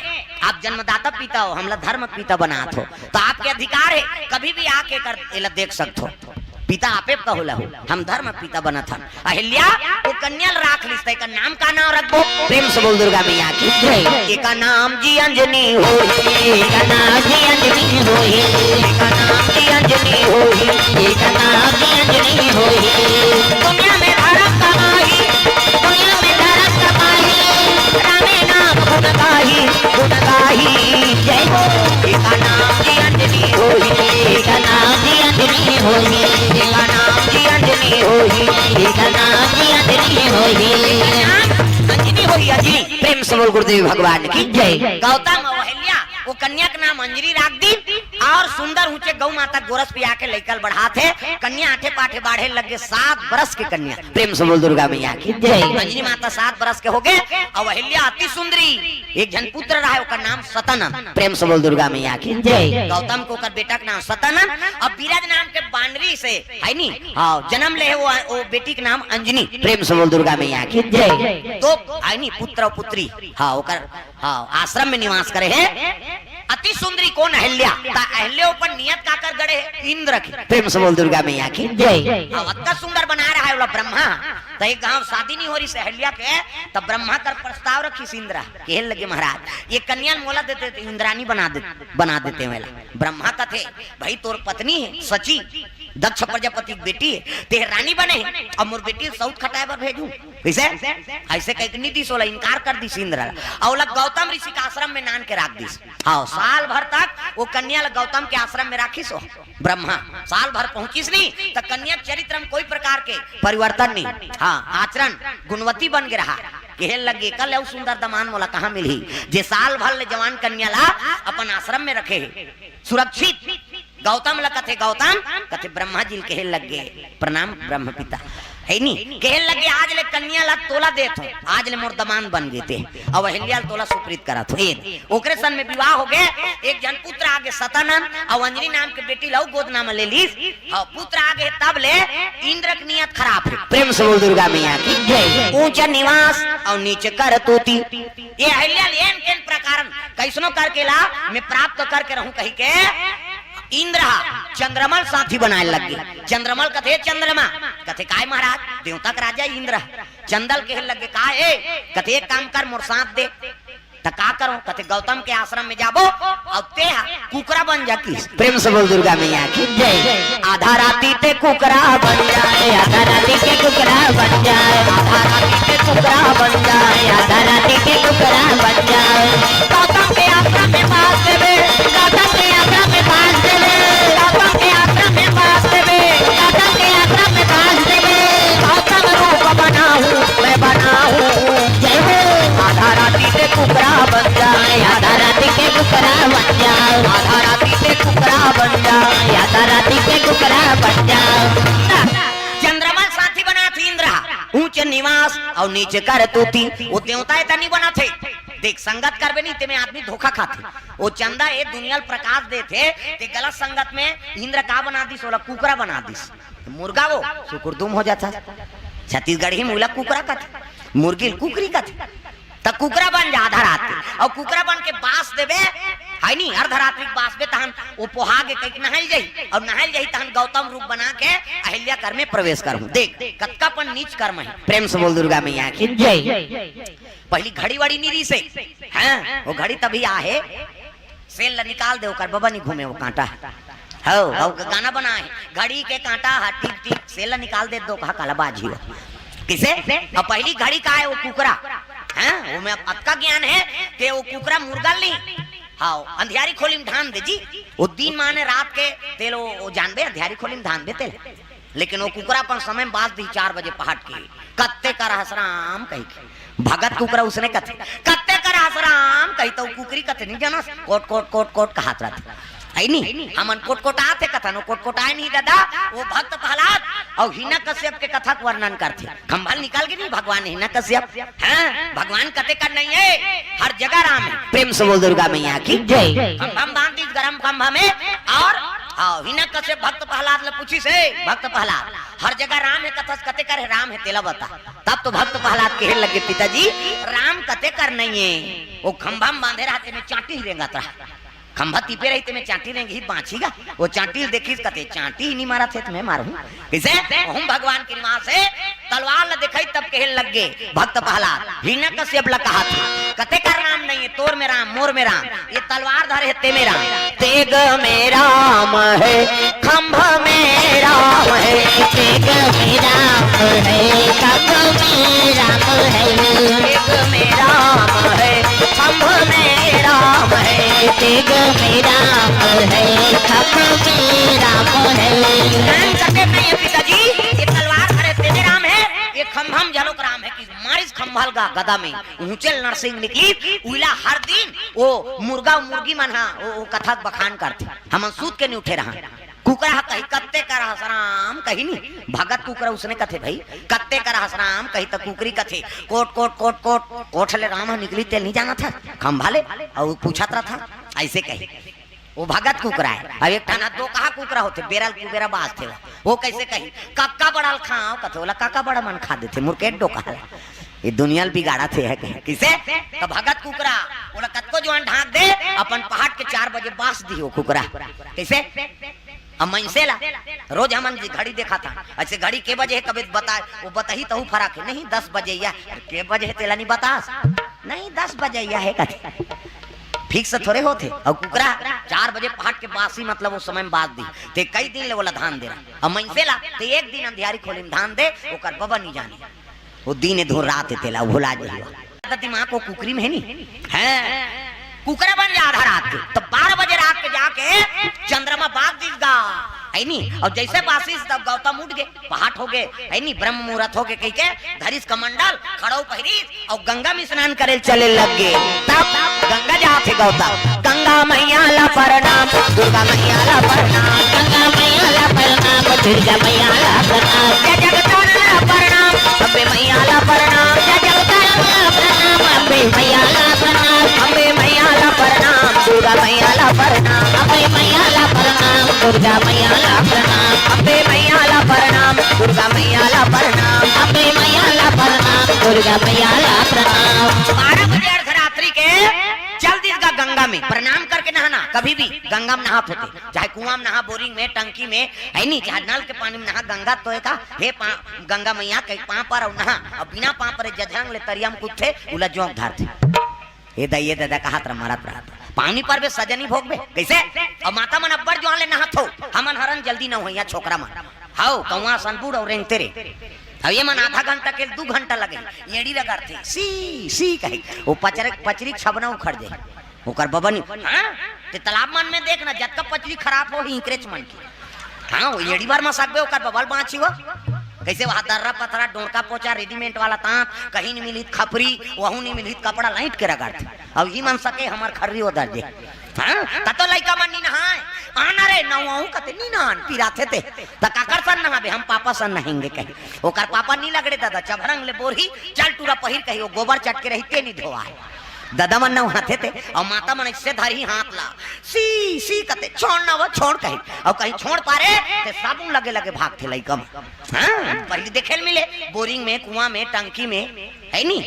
आप जन्मदाता पिता हो, हमला धर्म पिता बनात हो, तो आपके अधिकार है, कभी भी आके कर एला देख सकत हो। पिता आपे कहोला हो, हम धर्म पिता बनत हन। अहिल्या, वो कन्या ल राख लिस, त एकर नाम का नाम रखबो?" प्रेम से बोल दुर्गा मैया की जय। एका नाम जी अंजनी होही, एका नाम जी अंजनी होही, एका नाम जी अंजनी होही, एका नाम जी अंजनी होही। दुनिया में धर्म कमाही, दुनिया में धर्म कमाही, रामे नाम गुण गाही, गुण गाही। जय हो। एका नाम जी अंजनी होही, एका नाम जी अंजनी होही, एका नाम जी अंजनी होही, एका नाम जी अंजनी होही। अंजनी होही, अंजनी। प्रेम से बोल गुरुदेव भगवान की जय। गौतम अउ अहिल्या, वो कन्या के नाम अंजनी राख दी अउ सुंदर ऊंचे गौ माता गोरस पिया के लइका ल बढ़ात हे। कन्या आठे पाठे बाढ़े लग गे, सात बरस के कन्या। प्रेम से बोल दुर्गा मैया की जय। अंजनी माता सात बरस के हो गे, अउ अहिल्या अति सुंदरी। एक झन पुत्र रहा, ओकर नाम सतानंद। प्रेम से बोल दुर्गा मैया की जय। गौतम के ओकर बेटा के नाम सतानंद, अउ बीरज नाम के बानरी से, है नी, हाँ, जन्म ले हे वो, वो बेटी के नाम अंजनी। प्रेम से बोल दुर्गा मैया की जय। तो है नी, पुत्र अउ पुत्री, हाँ, ओकर, हाँ, आश्रम में निवास करे हे। अति सुंदरी कौन? अहिल्या। त अहिल्या ऊपर नियत काकर गड़े हे? इंद्र के। प्रेम से बोल दुर्गा मैया की जय। हाँ, अतका सुंदर बना रहा है बोला ब्रह्मा। त एक गांव शादी नहीं हो रही से अहिल्या के, त ब्रह्मा कर प्रस्ताव रखिस इंद्र, कहे लगे, "महाराज, ये कन्या ल मोला देते, तो इंद्रानी बना दे, बना देते हैं।" ब्रह्मा कथे, "भाई, तोर पत्नी है सची, दक्ष प्रजापति के बेटी है, ते रानी बने है, अब मोर बेटी ल सौत खटाए बर भेजूं?" कैसे? ऐसे कह के नहीं दिस, ओला इनकार कर दिस इंद्र। अउ ओला गौतम ऋषि के आश्रम में नान के राख दिस। हाँ, साल भर तक वो कन्या ला गौतम के आश्रम में राखिस हो ब्रह्मा। साल भर पहुंचिस नहीं, त कन्या चरित्र में कोई प्रकार के परिवर्तन नहीं। हाँ, आचरण गुणवती बन के रहा। कहे लगे, "कल अउ सुंदर दमान मोला कहाँ मिलही, जे साल भर ले जवान कन्या ला अपन आश्रम में रखे हे, सुरक्षित।" गौतम ला कथे, "गौतम," कथे, "ब्रह्मा जी ल कहे लग गे, प्रणाम ब्रह्म पिता।" है नी? कहे लग गे, "आज ले कन्या ला तोला देत हो, आज ले मोर दमान बन गे ते, अउ अहिल्या ल तोला सुप्रीत करत हो।" ए, ओकरे सन में विवाह हो गे, एक झन पुत्र आ गे सतानंद, अउ अंजनी नाम के बेटी ला अउ गोद नाम ले लीस। हाँ, पुत्र आ गे, तब ले इंद्र के नियत खराब है। प्रेम से बोल दुर्गा मैया की जय। ऊंच निवास अउ नीच करतूती, ये अहिल्या ल एन केन प्रकारन कैसनो करके ला मैं प्राप्त करके रहूं कही के इंद्र हा चंद्रमा ल साथी बनाए लग गे। चंद्रमा ल कथे, "चंद्रमा," कथे, "काय महाराज?" देवता के राजा इंद्र हा। चंदा ल कहे लग गे, "काय ए?" कथे, "एक काम कर, मोर साथ दे।" "त का करो?" कथे, "गौतम के आश्रम में जाबो अउ ते हा कुकरा बन जा।" किस प्रेम से बोल दुर्गा मैया की जय। आधा राती ते कुकरा बन जाए, आधा राती के कुकरा बन जाए, आधा राती के कुकरा बन जाए, आधा राती के कुकरा बन जाए। गौतम के आश्रम में बास देवे, गौतम के आश्रम में बास देवे, गौतम के आश्रम में बास देवे, गौतम के आश्रम में बास देवे। गौतम रूप बनाऊं मैं बनाऊं, जय हो। आधा राती ते कुकरा बन जाए, आधा राती के कुकरा बन जाए, आधा राती ते कुकरा बन जा, या त राती के कुकरा बन जा। चंद्रमा साथी बनाथे इंद्र हा, ऊंच निवास अउ नीच करतूती। वो देवता एतनी बनाथे। देख, संगत करबे नहीं, तेमे आदमी धोखा खाथे। वो चंदा ए दुनिया ल प्रकाश देथे, ते गलत संगत में इंद्र का बना दिस, ओला कुकरा बना दिस। मुर्गा वो सुकुरदुम हो जाता। छत्तीसगढ़ी में ओला कुकरा कथे, मुर्गी ल कुकरी कथे। त कुकरा बन जा आधा रात के, अउ कुकरा बन के बास देबे, है नी, अर्धरात्रि के बास बे, तहन वो पोहा के कहिके नहाइल जाही, अउ नहाइल जाही, तहन गौतम रूप बना के अहिल्या कर में प्रवेश करहूं। देख, कतका अपन नीच कर्म है। प्रेम से बोल दुर्गा मैया की। जय। पहली घड़ी वड़ी नी रहिसे, हाँ, वो घड़ी तभी आहे, सेल ला निकाल दे, ओकर बबा नी घूमे, वो कांटा। हौ, हौ, गाना बनाए, घड़ी के कांटा हा टिक टिक, सेल ला निकाल दे, दो कहा काला बाजी हो। किसे? अब पहली घड़ी का है वो कुकरा, हैं? वो में अब अतका ज्ञान है कि वो कुकरा मुर्गा ली, हाँ, अंधियारी खोली में धान दे जी, वो दिन माने रात के तेल वो, वो जानबे, अंधियारी खोली में धान दे तेल। लेकिन वो कुकरा अपन समय में बास दी चार बजे पहाट के, कत्ते कर हस राम कही के। भगत कुकरा उसने कथे, कत्ते कर हस राम कही तो कुकरी कथे नहीं जानस, कोट कोट कोट कोट कहत रहथे। है नी, हमन कोट कोट आथे कथन, वो कोट कोट आए नहीं दादा, वो भक्त प्रहलाद और हिना कश्यप के कथा के वर्णन करथे। खंभा ल निकाल के नहीं भगवान हिना कश्यप, हाँ, भगवान कते कर नहीं है, हर जगह राम है। प्रेम से बोल दुर्गा मैया की जय। खंभा में बांध दीस गरम खंभा में, और हाँ, हिना कश्यप भक्त प्रहलाद ले पूछिस हे, भक्त प्रहलाद, हर जगह राम है कथस, कते कर है राम है, तेला बता। तब तो भक्त प्रहलाद कहे लगे, पिताजी, राम कते कर नहीं है, वो खंभा में बांधे रहते में चांटी ही रेंगत रहा। खंभा तीपे रही ते में चांटी रेंगही बांची गा। वो चांटी ल देखिस कथे, चांटी ही नहीं मारत हे त मैं मारहूं। किसे? ओहू म भगवान के निवास है। तलवार ल दिखाई तब कहे लग गे भक्त प्रहलाद, हिरण्यकश्यप ल कहा थे, कते कर राम नहीं है, तोर में राम, मोर में राम, ये तलवार धरे है ते में राम। तेग में राम है, खंभ में राम है, तेग में राम है, खंभ में राम है। तेग में राम है, खंभ में राम है, तेग में राम है, खंभ में राम है। राम कते नहीं है पिताजी, ये तलवार धरे तेने राम है, ये खंभम जलोक राम है कि मारिस खंभल गा गदा में, ऊंचेल नरसिंह निकली, उइला हर दिन वो मुर्गा मुर्गी मन हा वो, वो कथा बखान करथे। हमन सूत के नहीं उठे रहा। कुकरा ह कही, "कत्ते कर हस राम?" कही नी, भगत कुकरा उसने कथे, "भाई, कत्ते कर हस राम?" कही त कुकरी कथे, "कोट, कोट, कोट, कोट।" कोठ ले राम ह निकली, तेल नहीं जानत ह, खंभा ले, अउ पूछत रहा था, ऐसे कही। वो भगत कुकरा है। अब एक ठन ह दो कहा कुकरा होथे, बेरा ल कुबेरा बाजथे वो। वो कैसे कही, "कक्का बड़ा ल खाओ," कथे, "ओला कक्का बड़ा मन खा देथे, मुरकेट डोका ल।" ये दुनिया ल बिगाड़त हे, है कहे। किसे? त भगत कुकरा, ओला कतको जुआन ढांक दे, अपन पहाट के चार बजे बास दिही वो कुकरा। कैसे? अब मनसे ला, रोज हमन जी घड़ी देखत हन, ऐसे घड़ी के बजे हे, कबे बताए, वो बताही तहू फरक है, "नहीं, दस बजे या।" "के बजे हे, तेला नहीं बतास?" "नहीं, दस बजे या हे," कथे। फिक्स थोड़े होथे। अउ कुकरा चार बजे पहाट के बासी, मतलब वो समय में बास दिही, ते कई दिन ले ओला धान दे रहा। अब मनसे ला, ते एक दिन अंधियारी खोली में धान दे, ओकर बबा नहीं जाने। वो दिन ए धुन रात ए तेला भुला जाही। त दिमाग वो कुकरी में है नी? हैं। कुकरा बन जा आधा रात के। त बारह बजे रात के जाके चंद्रमा बास दिस गा। है नी? अउ जैसे बासिस तब गौतम उठ गे, पहाट हो गे। है नी? ब्रह्म मुहूर्त हो गे कहिके धरिस कमंडल, खड़ाऊ पहिरिस अउ गंगा में स्नान करे चले लग गे। तब गंगा जाथे गौतम। गंगा मैया ला प्रणाम, दुर्गा मैया ला प्रणाम, गंगा मैया ला प्रणाम, दुर्गा मैया ला प्रणाम। जय जगतारण ला प्रणाम, अम्बे मैया ला प्रणाम। जय जगतारण ला प्रणाम, अम्बे मैया ला प्रणाम। अम्बे मैया ला प्रणाम, दुर्गा मैया ला प्रणाम। अम्बे मैया ला प्रणाम, दुर्गा मैया ला प्रणाम। अम्बे मैया ला प्रणाम, दुर्गा मैया ला प्रणाम। अम्बे मैया ला प्रणाम, दुर्गा मैया ला प्रणाम। बारह बजे अर्धरात्रि के चल दिस गा गंगा में। प्रणाम करके नहाना, कभी भी गंगा में नहात होते, चाहे कुआं में नहा, बोरिंग में, टंकी में, है नी, चाहे नल के पानी में नहा, गंगा तो एक हे पा-, गंगा मैया के पांव पर अउ नहा, अउ बिना पांव पर जझांग ले तरिया में कूदथे, उला जोंक धरथे। ए दा, ए दादा कहत रह, मरत रह। पानी परबे सजा नहीं भोगबे। कैसे? अउ माता मन अब्बड़ जुआन ले नहात हो, हमन हरन जल्दी न होइया छोकरा मन। हव, कौआ सन बूढ़ अउ रेंगते रे। अब ये मन आधा घंटा के दू घंटा लगे, एड़ी रगड़थे, "सी, सी" कहे। वो पचरे, पचरी छबना उखड़ जाए। ओकर बबा नहीं, हाँ? ते तालाब मन में देख ना, जतका पचरी खराब हो, हिंकरेच मन की। हाँ, वो एड़ी भर म सकबे, ओकर बबा ल बाँची हो। ऐसे वहाँ दर्रा पथरा, डोंका पोचा, रेडीमेड वाला तांत, कहीं नहीं मिलित खपरी, वहू नहीं मिलित कपड़ा, लाइट के रगड़थे। अब ही मन सके हमर खर्री ओदर जे। हाँ, त तो लइका मन नी नहाय। आना रे, नहाऊं कते नी नहान, पिराथे ते। त काकर सन नहाबे, हम पापा सन नहाएंगे कहीं। ओकर पापा नी लगड़े दादा, चभरंग ले बोरही, चल टूरा पहिर कही, वो गोबर चटके रही, ते नी धोवाय। दादा मन नहाथे ते, अउ माता मन ऐसे धरही हाथ ला, सी, सी कते, छोड़ ना वो, छोड़ कही। अउ कहीं छोड़ पारे, ते साबुन लगे लगे भागथे लइका मन। हाँ, पहले देखे ल मिले, बोरिंग में, कुआं में, टंकी में, है नी?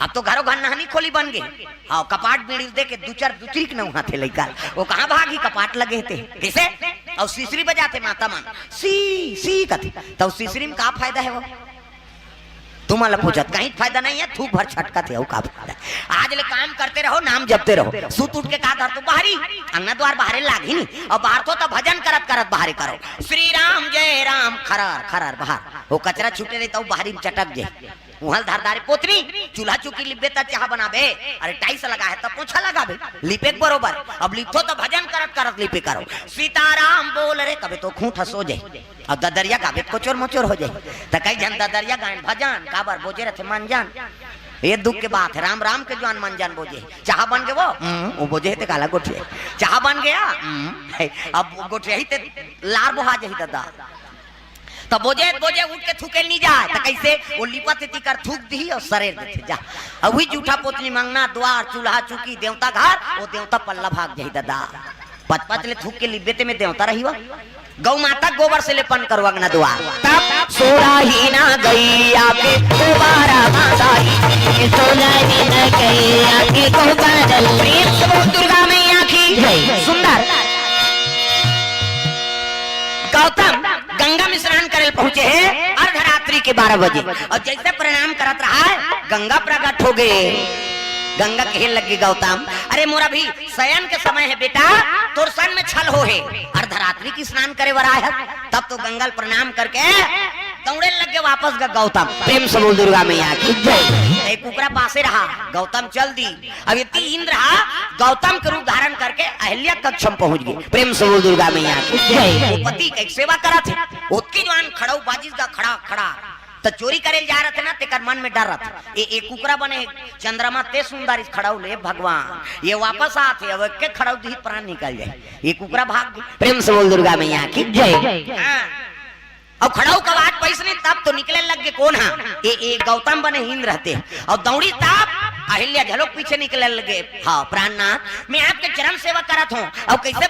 अब तो घरों घर नहानी खोली बन गे। हाँ, कपाट बीड़ी दे के दू चार दुचरी के नहाथे लइका। वो कहाँ भागी, कपाट लगे ते। कैसे? अउ सिसरी बजाथे माता मन। सी, सी कथे। तब सिसरी में का फायदा है वो? तुमन ला पूछत, कहीं फायदा नहीं है, थूक भर छटकत हे, अउ का फायदा? आज ले काम करते रहो, नाम जपते रहो, सुत उठ के का धरथो बाहरी, अंगना द्वार बाहरे लागही नी, अउ बाहरथो त भजन करत करत बाहरे करो, श्री राम जय राम, खरर खरर बाहर, वो कचरा छूटे रही त बाहरी में चटक जाए, उहल धर दारे पोतनी, चूल्हा चुकी लिपबे त चाह बनाबे, अरे टाइल्स लगा है त पोछा लगाबे, लिपे के बरोबर, अब लिपथो त भजन करत करत लिपे करो, सीताराम बोल रे, कबे तो खूंट ह सो जाए। अउ ददरिया गाबे त कोचोर मोचोर हो जाए। त कई झन ददरिया गायन भजन, काबर बोजे रथे मन जान। ये दुख के बात है, राम राम के जुआन मन जान बोजे। चाह बन गे वो, हम्म, वो बोजे हे ते काला गोठिया। चाह बन गया, हम्म, अब गोठिया ही ते लार बोहा जाही दादा। त बोजे, बोजे उठ के थूके नी जाए, त कैसे? वो लिपत हे तिकर थूक दिही अउ सरेर देथे, जा। अब वही जूठा पोतनी मंगना, द्वार, चूल्हा, चुकी, देवता घर, वो देवता पल्ला भाग जाही दादा। पच पच ले थूक के लिब्बे ते में देवता रही वा। गौ माता गोबर से लेपन करो अंगना दुआर। तब सोराही ना गैया के दोबारा माताई। सोराही ना गैया के दोबारा। प्रेम से बोल दुर्गा मैया की जय। सुंदर। गौतम गंगा में स्नान करे पहुंचे हैं अर्धरात्रि के बारह बजे, और जैसे प्रणाम करत रहा है, गंगा प्रकट हो गए। गंगा कहे लगी, गौतम, अरे मोरा भी शयन के समय है बेटा, तोर सन में छल हो हे, अर्धरात्रि की स्नान करे बर आए हस। तब तो गंगा ल प्रणाम करके दौड़े लग गए वापस ग-, गौतम। प्रेम से बोल दुर्गा मैया की जय। ए कुकरा पासे रहा, गौतम चल दी। अब ये तीन रहा, गौतम के रूप धारण करके अहिल्या कक्ष में पहुंच गए। प्रेम से बोल दुर्गा मैया की जय। वो पति के सेवा करत है, ओतकी जवान खड़ाऊ बाजिस गा खड़ा खड़ा। त चोरी करे ल जा रहे थे ना, तेकर मन में डर रहा था। ए, ए कुकरा बने चंद्रमा ते सुंदर इस खड़ाऊ ले भगवान, ये वापस आते, अब एक के खड़ाऊ दी प्राण निकल जाए, ये कुकरा भाग गई। प्रेम से बोल दुर्गा मैया की जय। हाँ। अब खड़ाऊ का बात पैस नहीं, तब तो निकले लग गए, कौन हा? ए, ए गौतम बने इंद्र रहते, और दौड़ी तब अहिल्या झलक पीछे निकले लगे। हाँ, प्राणनाथ, मैं आपके चरण सेवा करत हूँ। अब कैसे?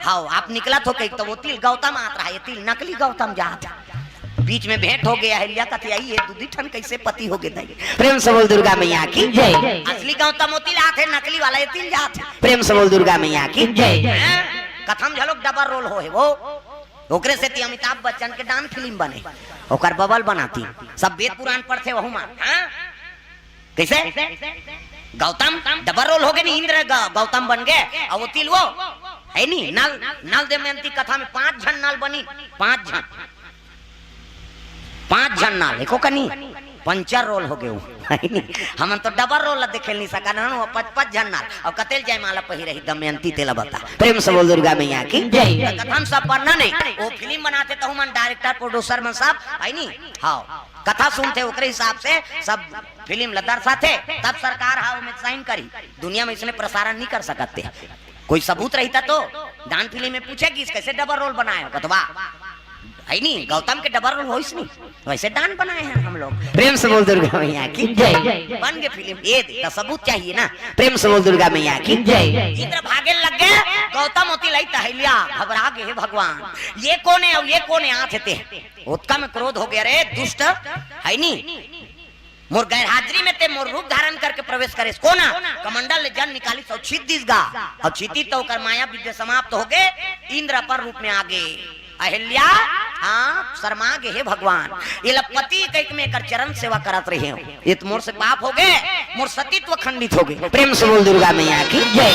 हाँ, आप निकलत हो कहीं तो वो तिल गौतम आत रहा, ये तिल नकली गौतम जात। बीच में भेंट हो गया, अहिल्या कथे आई, ये दूधी ठन कैसे पति हो गए दाई? प्रेम से बोल दुर्गा मैया की जय। असली गौतम वो तिल आत है, नकली वाला ये तिल जात है। प्रेम से बोल दुर्गा मैया की जय। हैं? कथम झलक डबल रोल हो है वो। ओकरे सेती अमिताभ बच्चन के डांस फिल्म बने, ओकर बबल बनाती, सब वेद पुराण पढ़थे वहू मा। हाँ? कैसे? गौतम डबल रोल हो गए नी, इंद्र ग-, गौतम बन गए, और वो तिल वो है नी, नल, नल दमयंती कथा में पांच झन नल बनी, पांच झन, पांच झन नल, एको कनी पंचर रोल हो गए वो, है नी? हमन तो डबल रोल ला देखे नहीं सका ना, वो पच पच झन नल, और कतेल जयमाला पहिरे ही दमयंती तेला बता। प्रेम से बोल दुर्गा मैया की जय। कथा में सब पढ़ना नहीं, वो फिल्म बनाते तो हमन डायरेक्टर प्रोड्यूसर मन सब, है नी? हाँ, कथा सुनते ओकरे हिसाब से सब फिल्म ला दर्शाथे, तब सरकार हा ओमे साइन करी। दुनिया में इसने प्रसारण नहीं कर सकते। कोई सबूत रहता तो डांस फिल्म में पूछे कि इस कैसे डबल रोल बनाए हो, कतवा है नी, गौतम के डबल रोल होइस नी, वैसे डांस बनाए हैं हम लोग। प्रेम से बोल दुर्गा मैया की जय। बन गए फिल्म, ये दे, तो सबूत चाहिए ना। प्रेम से बोल दुर्गा मैया की जय। इंद्र भागे लग गए, गौतम होती लाई तहलिया, घबरा गए, "हे भगवान, ये कौन है और ये कौन है?" आथे ते ओतका में क्रोध हो गया, "रे दुष्ट, है नी, मोर गैर हाजिरी में ते मोर रूप धारण करके प्रवेश करेस, कोन हा?" कमंडल ले जल निकालिस अउ छीत दिस गा, अउ छीती तो ओकर माया विद्या समाप्त हो गए, इंद्र अपर रूप में आ गए। अहिल्या, हाँ, शर्मा गे, "हे भगवान, ये ला पति कहिके मैं एकर चरण सेवा करत रहे हूँ, ये तो मोर से पाप हो गए, मोर सतीत्व खंडित हो गए।" प्रेम से बोल दुर्गा मैया की जय।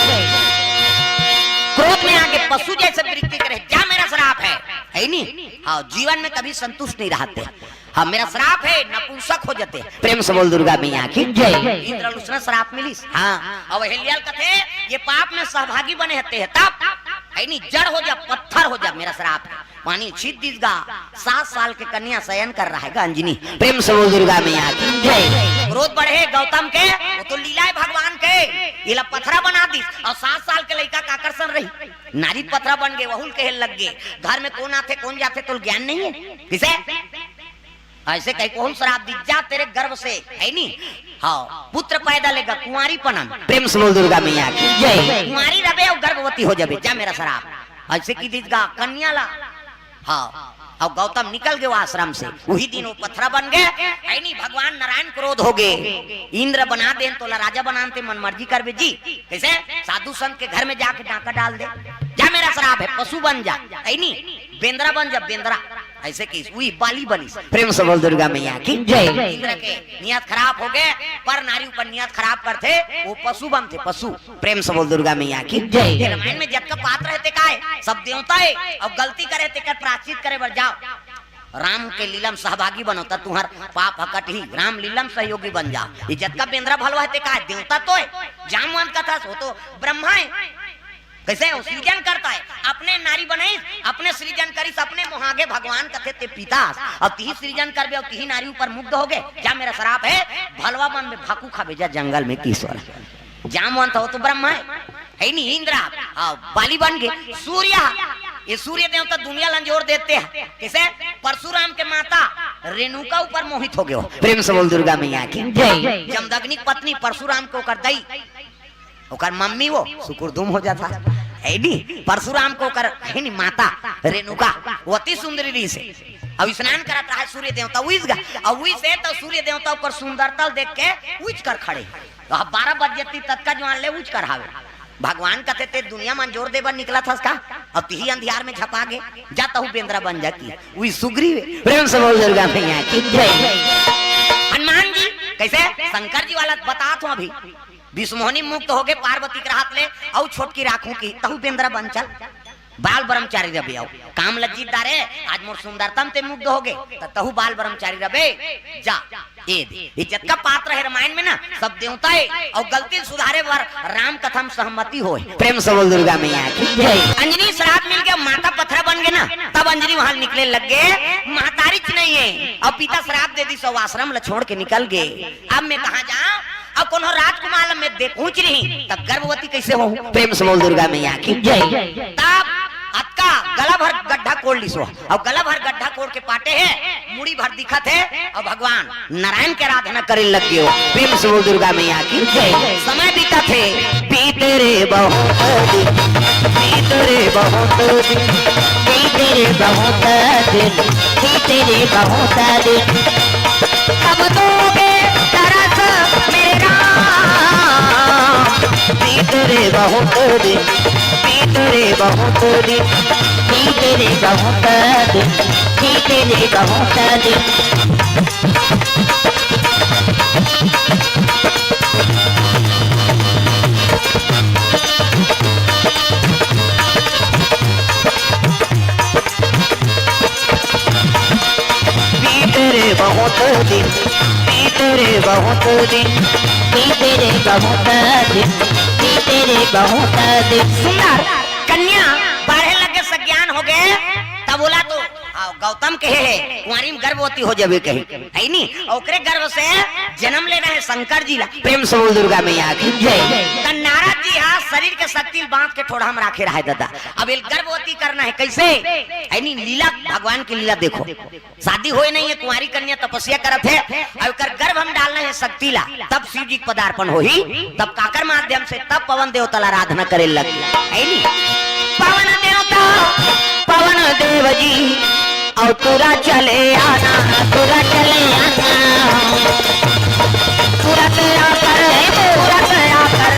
क्रोध में आके पशु जैसे वृत्ति करे, "जा, मेरा श्राप है।" है नी? हाँ, जीवन में कभी संतुष्ट नहीं रहते। हाँ, मेरा श्राप है, नपुंसक हो जाते। प्रेम से बोल दुर्गा मैया की जय। इंद्र ल उसने श्राप मिलिस। हाँ, अब अहिल्या ल कथे, "ये पाप में सहभागी बने हते है, तब है नी, जड़ हो जा, पत्थर हो जा, मेरा श्राप है।" पानी छीत दिस गा, सात साल के कन्या शयन कर रहा है गा अंजनी। प्रेम से बोल दुर्गा मैया की जय। क्रोध बढ़े गौतम के, वो तो लीला है भगवान के। एला पथरा बना दिस अउ सात साल के लइका काकर सन रही, नारी पथरा बन गे, वहुल कहे लग गे। घर में कौन आथे कौन जाथे तो ज्ञान नहीं है किसे? ऐसे कही कोहू श्राप दी, जा तेरे गर्भ से, है नी? हाँ, पुत्र पैदा लेगा कुंवारी पनम। प्रेम से बोल दुर्गा मैया की जय। कुंवारी रबे अउ गर्भवती हो जाबे, जा मेरा श्राप। ऐसे की दिस गा कन्या ला। हाँ, अउ गौतम निकल गे वो आश्रम से। वही दिन वो पथरा बन गे, है नी? भगवान नारायण क्रोध हो गे। इंद्र बना देन तोला राजा बनान ते मन मर्जी करबे जी। कैसे? साधु संत के घर में जाके डाका डाल दे। जा मेरा श्राप है, पशु बन जा, है नी? बेंदरा बन जा, बेंदरा। ऐसे की उही बाली बनिस। प्रेम से बोल दुर्गा मैया की जय। इंद्र के नियत खराब हो गे, पर नारी ऊपर नियत खराब करथे, वो पशु बनथे, पशु। प्रेम से बोल दुर्गा मैया की जय। ये रामायण में जतका पात्र हे ते का हे? सब देवता हे, अउ गलती करे तेकर प्रायश्चित करे बर जाव। राम के लीला म सहभागी बनो त तुंहर पाप ह कटही, राम लीला म सहयोगी बन जाव। ये जतका बेंदरा भलवा हे ते का हे? देवता तो हे, जामवंत कथस, वो तो ब्रह्मा हे। कैसे? वो सृजन करता हे, अपने नारी बनाइस, अपने सृजन करिस, अपने मोहागे भगवान कथे ते पिता हस। अउ तिही सृजन करबे अउ तिही नारी ऊपर मुग्ध होगे, जा मेरा श्राप हे, भलवा बनबे, भाकू खाबे, जा जंगल में कीश्वर। जामवंत हो तो ब्रह्मा हे, है नी? इंद्र, हाँ, बाली बन गे। सूर्य, ये सूर्य देवता दुनिया ल अंजोर देथे। कैसे? परशुराम के माता रेणुका ऊपर मोहित हो गे हो। प्रेम से बोल दुर्गा मैया की जय। जमदग्नि के पत्नी परशुराम के ओकर दई, ओकर मम्मी वो सुकुरदुम हो जाथा, है नी? परशुराम के ओकर, है नी, माता रेणुका, वो अति सुंदरी रहिस हे। अउ स्नान करत रहा सूर्य देवता, उइस गा, अउ उइस हे त सूर्य देवता ओकर सुंदरता ल देख के उइच कर खड़े। तो अब बारह बज जतिस ततका जुवान ले उइच कर हावे। भगवान कथे ते दुनिया म अंजोर दे बर निकलत हस का? अउ तिही अंधियार में झपा गे, जा तहू बेंदरा बन जा की। उही सुग्रीव हे। प्रेम से बोल दुर्गा मैया की जय। हनुमान जी, कैसे? शंकर जी वाला बतात हों अभी। विश्वमोहिनी मुक्त होगे पार्वती के रहत ले, अउ छोटकी राखूं की, तहू बेंदरा बन चल। बाल ब्रह्मचारी रबे अउ। काम लज्जित दारे, आज मोर सुंदरता म ते मुग्ध होगे, त तहू बाल ब्रह्मचारी रबे, जा। ये दे, ये जतका पात्र हे रामायण में ना, सब देवता हे, अउ गलती ल सुधारे बर राम कथा म सहमति होय। प्रेम से बोल दुर्गा मैया की जय। अंजनी श्राप मिल गे, माता पथरा बन गे ना, तब अंजनी वहां निकले लग गे, महतारी च नहीं हे, अउ पिता श्राप दे दिस, अउ आश्रम ल छोड़ के निकल गे। अब मैं कहां जांव? अब कोनो राजकुमार ल मैं देखहूं च नहीं, तब गर्भवती कैसे होहूं? प्रेम से बोल दुर्गा मैया की जय। तब अतका गला भर गड्ढा कोड़ लिस वो, अउ गला भर गड्ढा कोड़ के पाटे हे, मुड़ी भर दिखत हे, अउ भगवान नारायण के आराधना करे लग गे हो। प्रेम से बोल दुर्गा मैया की जय। समय बीतत हे, बीते रे बहुत दिन, बीते रे बहुत दिन, बीते रे बहुत दिन, बीते रे बहुत दिन। कब दोगे दरस मेरे राम? बीते रे बहुत दिन, बीते रे बहुत दिन, बीते रे बहुत दिन, बीते रे बहुत दिन। बीते रे बहुत दिन, बीते रे बहुत दिन, बीते रे बहुत दिन, बीते रे बहुत दिन। सुंदर कन्या बाढ़े लगे, सज्ञान हो गए, तब बोला तो, हाँ, गौतम कहे हे, कुंवारी में गर्भवती हो जाबे कहे, है नी? ओकरे गर्भ से जन्म लेना हे शंकर जी ला। प्रेम से बोल दुर्गा मैया की जय। त नारद जी हा शरीर के शक्ति ल बांध के ठोड़ा में राखे रहा हे दादा। अब एल गर्भवती करना हे, कैसे? है नी? लीला, भगवान की लीला देखो। शादी होए नहीं हे, कुंवारी कन्या तपस्या करत हे, अउ एकर गर्भ म डालना हे शक्ति ला, तब शिव जी के पदार्पण होही, तब काकर माध्यम से, तब पवन देवता ला आराधना करे लग, है नी? पवन देवता, पवन देव जी, अउ तुरा चले आना, तुरा चले आना। तुरत आकर, तुरत आकर,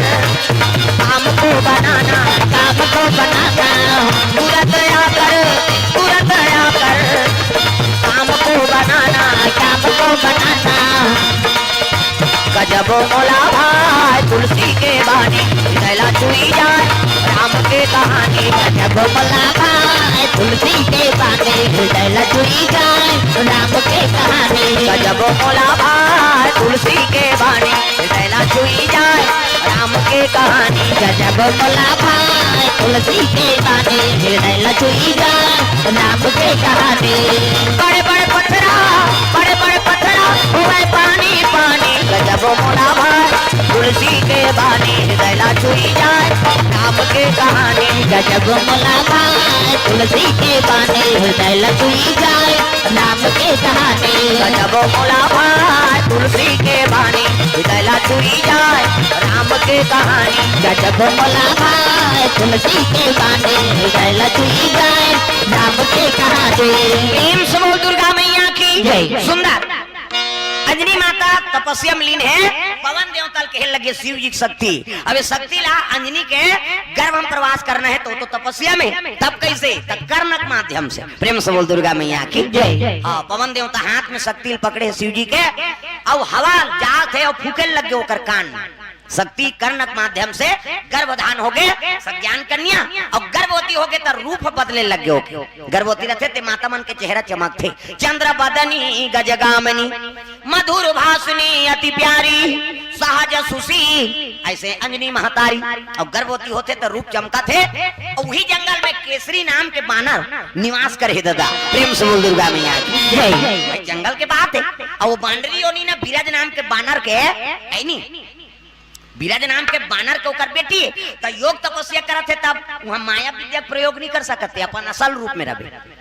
काम को बनाना, काम को बनाना। तुरत आकर, तुरत आकर, काम को बनाना, काम को बनाना। गजब मोला भाए तुलसी के बानी, हृदय ला छुई जाए राम के कहानी। गजब मोला भाए तुलसी के बानी, हृदय ला छुई जाए राम के कहानी। गजब मोला भाए तुलसी के बानी, हृदय ला छुई जाए राम के कहानी। गजब मोला भाए तुलसी के पानी हृदय ल छुई जाय, राम के कहानी। बड़े बड़े पथरा, बड़े बड़े पथरा होवय पानी पानी, गजब मोला भाय तुलसी के पानी हृदय ल छुई जाय, राम के कहानी। गजब मोला भाय तुलसी के पानी हृदय ल छुई जाय, राम के कहानी। गजब मोला भाय तुलसी के पानी हृदय ल छुई जाय, राम के कहानी। गजब मोला भाय तुलसी के पानी हृदय ल छुई जाय, राम के कहानी। प्रेम से बोल दुर्गा मैया की जय। सुंदर। अंजनी माता तपस्या में लीन हे, पवन देवता ल कहे लगे शिव जी के शक्ति। अब ये शक्ति ला अंजनी के गर्भ में प्रवास करना हे, तो, तो तपस्या में, तब कैसे? तब कर्ण के माध्यम से। प्रेम से बोल दुर्गा मैया की जय। हाँ, पवन देवता हाथ में शक्ति ल पकड़े हे शिव जी के, अउ हवा जात हे अउ फूके लगे ओकर कान में। शक्ति कर्ण के माध्यम से गर्भधान हो गए, सज्ञान कन्या, अउ गर्भवती हो गए त रूप बदले लग गए। ओके, गर्भवती रहते ते माता मन के चेहरा चमकथे। चंद्र बदनी गजगामिनी, मधुर भाषिणी अति प्यारी, सहज सुशील, ऐसे अंजनी महतारी। अउ गर्भवती होथे त रूप चमकथे। अउ वही जंगल में केसरी नाम के बानर निवास करे हे दादा। प्रेम से बोल दुर्गा मैया की जय। भाई, जंगल के बात हे। अउ वो बानरी योनि ना, बिरज नाम के बानर के, है नी, बिरज नाम के बानर के ओकर बेटी, त योग तपस्या करत हे, तब वहां माया विद्या के प्रयोग नहीं कर सकत हे, अपन असल रूप में रहे,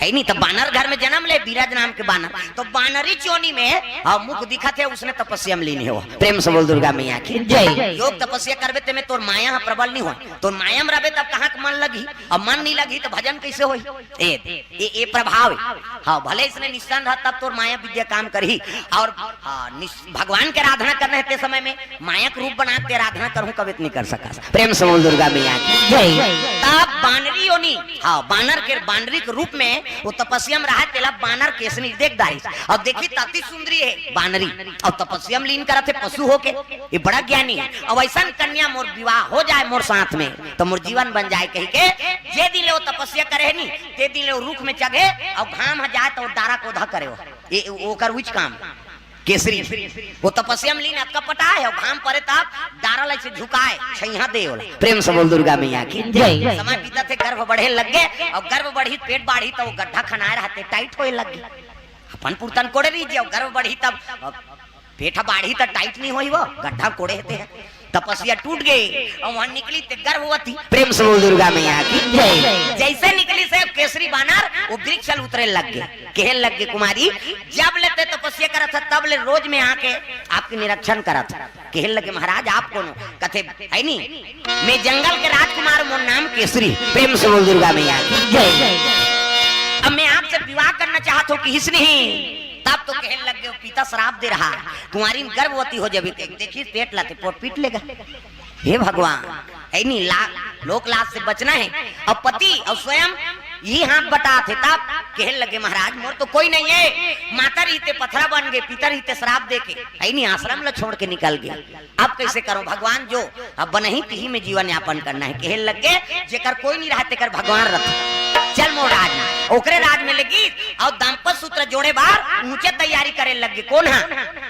है नी। त बानर घर में जन्म ले, बिरज नाम के बानर, तो बानरी योनि में, हाँ, मुख दिखत हे, उसने तपस्या में लीन हे वो। प्रेम से बोल दुर्गा मैया की जय। योग तपस्या करबे ते में तोर माया ह प्रबल नहीं हो, तोर माया में रहे तब कहाँ के मन लगी, अब मन नहीं लगी तो भजन कैसे होई? ए, ए, ए प्रभाव हे। हाँ, भले इसने निस्संग रहा तब तोर माया विद्या काम करही। और, हाँ, निस-, भगवान के आराधना करना हे ते समय में माया के रूप बना के आराधना करहूं, कभी नहीं कर सकस। प्रेम से बोल दुर्गा मैया की जय। तब बानरी योनि, हाँ, बानर के, बानरी के रूप में वो तपस्या में रहा, तेला बानर केसरी देख डारिस। अब देखी, ताती सुंदरी हे बानरी, अब तपस्या में लीन करत हे पशु होके, ये बड़ा ज्ञानी हे। अब ऐसन कन्या मोर विवाह हो जाए मोर साथ में, तो मोर जीवन बन जाए कही के, जे दिन ले वो तपस्या करे हे नी, ते दिन ले वो रुख में चघे, अउ घाम ह जाए तो वो डारा कोधा करे हो। ये ओकर उच काम, केसरी। वो तपस्या में लीन, अतका पटा हे, अउ घाम परे तब डारा ल ऐसे झुकाए, छैहा दे ओला। प्रेम से बोल दुर्गा मैया की जय। समय बीतत हे, गर्भ बढ़े लग गे, अउ गर्भ बढ़ी, पेट बाढ़ी, तो वो गड्ढा खनाए रहते, टाइट होए लग गे। अपन पुरतन कोड़े रही जे, अउ गर्भ बढ़ी तब पेट बाढ़ी त टाइट नहीं होई, वो गड्ढा कोड़े हे ते ह। तपस्या टूट गे, अउ वहां निकली ते गर्भवती। प्रेम से बोल दुर्गा मैया की जय। जैसे निकली से केसरी बानर, वो वृक्ष ल उतरे लग गे, कहे लग गे, कुमारी, जब ले ते तपस्या करत ह, तब ले रोज में आके आपके निरीक्षण करत ह। कहे लगे, महाराज, आप कौन हो? कथे, है नी, मैं जंगल के राजकुमार, मोर नाम केसरी। प्रेम से बोल दुर्गा मैया की जय। अब मैं आपसे विवाह करना चाहत हूँ, किस नहीं? तब तो कहे लग गे, पिता श्राप दे रहा, कुंवारी में गर्भवती हो जाबे, ते देखी पेट लाते पोट पीट लेगा। हे भगवान, है नी, ला-, लोक लाज से बचना हे। अब पति अउ स्वयं ये हाथ बटात हे, तब कहे लगे, महाराज, मोर तो कोई नहीं हे, माता रही ते पथरा बन गे, पिता रही ते श्राप दे के, है नी, आश्रम ल छोड़ के निकल गे। अब कैसे करूं भगवान, जो अब बनही तिही में जीवन यापन करना हे। कहे लग गे, जेकर कोई नहीं रहा, तेकर भगवान रथे। चल मोर राज में, ओकरे राज में लगी, अउ दाम्पत्य सूत्र जोड़े बार ऊंचे तैयारी करे लग गे। कौन हा?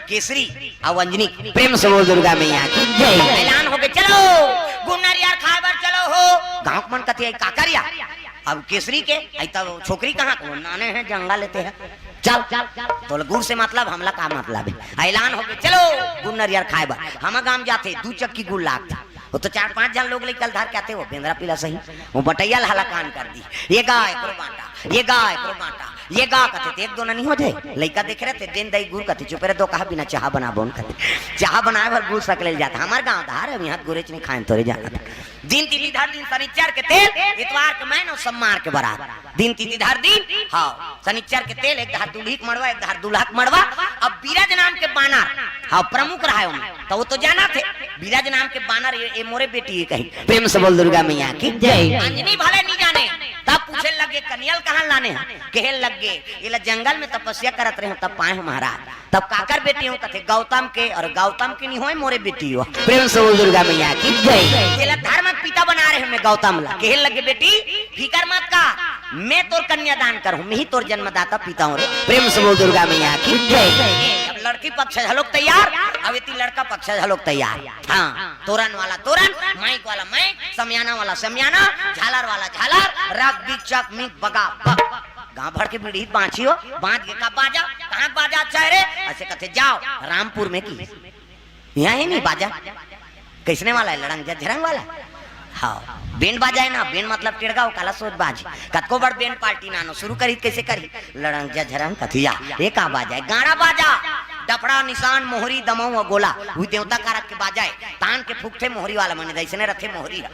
केसरी अउ अंजनी। प्रेम से बोल दुर्गा मैया की जय। ऐलान हो गे, चलो गुन्नर यार खाए बर चलो हो। गांव के मन कथे, "आई काकर यार?" अब केसरी के, "आई तब छोकरी कहाँ को नाने हैं, जंगल लेते हैं, चल।" तो गुड़ से मतलब, हमला का मतलब हे? ऐलान हो गे, चलो गुन्नर यार खाए बर। हम गांव जाथे, दू चक्की गुड़ लागथे। वो तो चार पांच झन लोग लइका ल धर के आथे, वो बेंदरा पिला सही, वो बटैया ल हलाकान कर दी। ये गा एकरो बांटा, ये गा एकरो बांटा, ये गा कथे, ते एक दो ननी हो जाए। लइका देख रहे थे, दिन दई गुर कथे, चुप रहे, दो कहा बिना चाहा बनाबो न कथे। चाहा बनाए बर गुर सकले ल जात। हमार गांव धार हे, यहाँ गुरेच नहीं खाए, तोरे जाना था। दिन तिथि धर दिन, शनिचर के तेल, इतवार के मैन अउ सम्मार के बरात। दिन तिथि धर दिन, हाँ, शनिचर के तेल, एक धार दूल्ही के मड़वा, एक धार दूल्हा के मड़वा। अब बीरज नाम के बानर, हाँ, प्रमुख रहा हे ओमे, तो वो तो जाना थे, बीरज नाम के बानर, ये, ये मोरे बेटी हे कही। प्रेम से बोल दुर्गा मैया की जय। अंजनी भले नहीं जाने, तब पूछे लगे, "कनिया ल कहाँ लाने हैं?" कहे लग गे, "ये ला जंगल में तपस्या करत रहे हो, तब पाए हो महाराज।" तब काकर बेटी हो? कथे, "गौतम के, अउ गौतम के नहीं होय, मोरे बेटी हो।" प्रेम से बोल दुर्गा मैया की जय। ये ला धर्म के पिता बना रहे हो मैं गौतम ला। कहे लगे, "बेटी, फिकर मत कर, मैं तोर कन्यादान करहूं, मैं ही तोर जन्मदाता पिता हूं रे।" प्रेम से बोल दुर्गा मैया की जय। अब लड़की पक्ष घलोक तैयार, अब एती लड़का पक्ष घलोक तैयार। हाँ, तोरन वाला तोरन, माइक वाला माइक, समियाना वाला समियाना, झालर वाला झालर, रग बिग चक मिग बगा बग। गांव भर के बीड़ी बांची हो, बांध के का बाजा, कहाँ बाजा अच्छा है रे? अइसे कथे, जाव रामपुर में की, इहाँ हे नहीं बाजा। कइसने वाला हे? लड़ंग झझरंग वाला। हाँ, बेंड बाजा हे ना, बेंड मतलब टेड़गा, ओ काला सोज बाज। कतको बड़ बेंड पार्टी नानो शुरू करी, कइसे करी? लड़ंग झझरंग कथिया, ये का बाजा हे? गाड़ा बाजा। डफड़ा, निसान, मोहरी, दमऊ अउ गोला, उही देवता कारक के बाजा हे। तान के फूकथे मोहरी वाला मन, अइसने रथे मोहरी ह।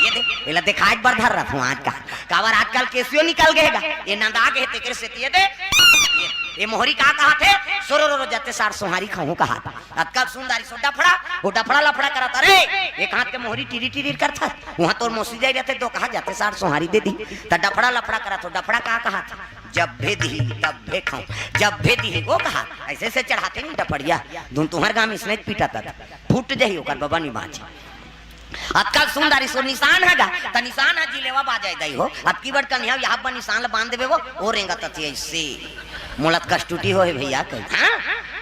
ये दे, एला देखाय बर धर रथों आज का। काबर आजकल केसियो निकल गे हे गा। ये नंदा गे हे तेकरे सेती ये दे। ये, ये मोहरी का कहाथे? सोरो रो रो जते सार सोहारी खाहूं कहाथे। अतका सुंदर सो डफड़ा, ओ डफड़ा लफड़ा करत, अरे, एक हाथ के मोहरी टिरी टिरी करत हस, उहाँ तोर मौसी जाई रथे, दो कहा जाते सार सोहारी दे दी, त डफड़ा लफड़ा करत हो, डफड़ा का कहाथे? जब भी दिही, तब भी खाऊं, जब भी दिही, ओ कहा, अइसे अइसे चढ़ाथे नहीं डफड़िया, धुन तुंहर गांव में इसने पीटत, फूट जाही ओकर बबा नहीं बांचे। अतका सुंदर सो निसान हे गा, त निसान ह जिलेवा बाजा हे दई हो। अतकी बड़ कनिहा यहाँ पर निसान ल बांध देबे वो, ओ रेंगत अथे अइसे। मोला त कस टूटी होय भइया कही। हाँ?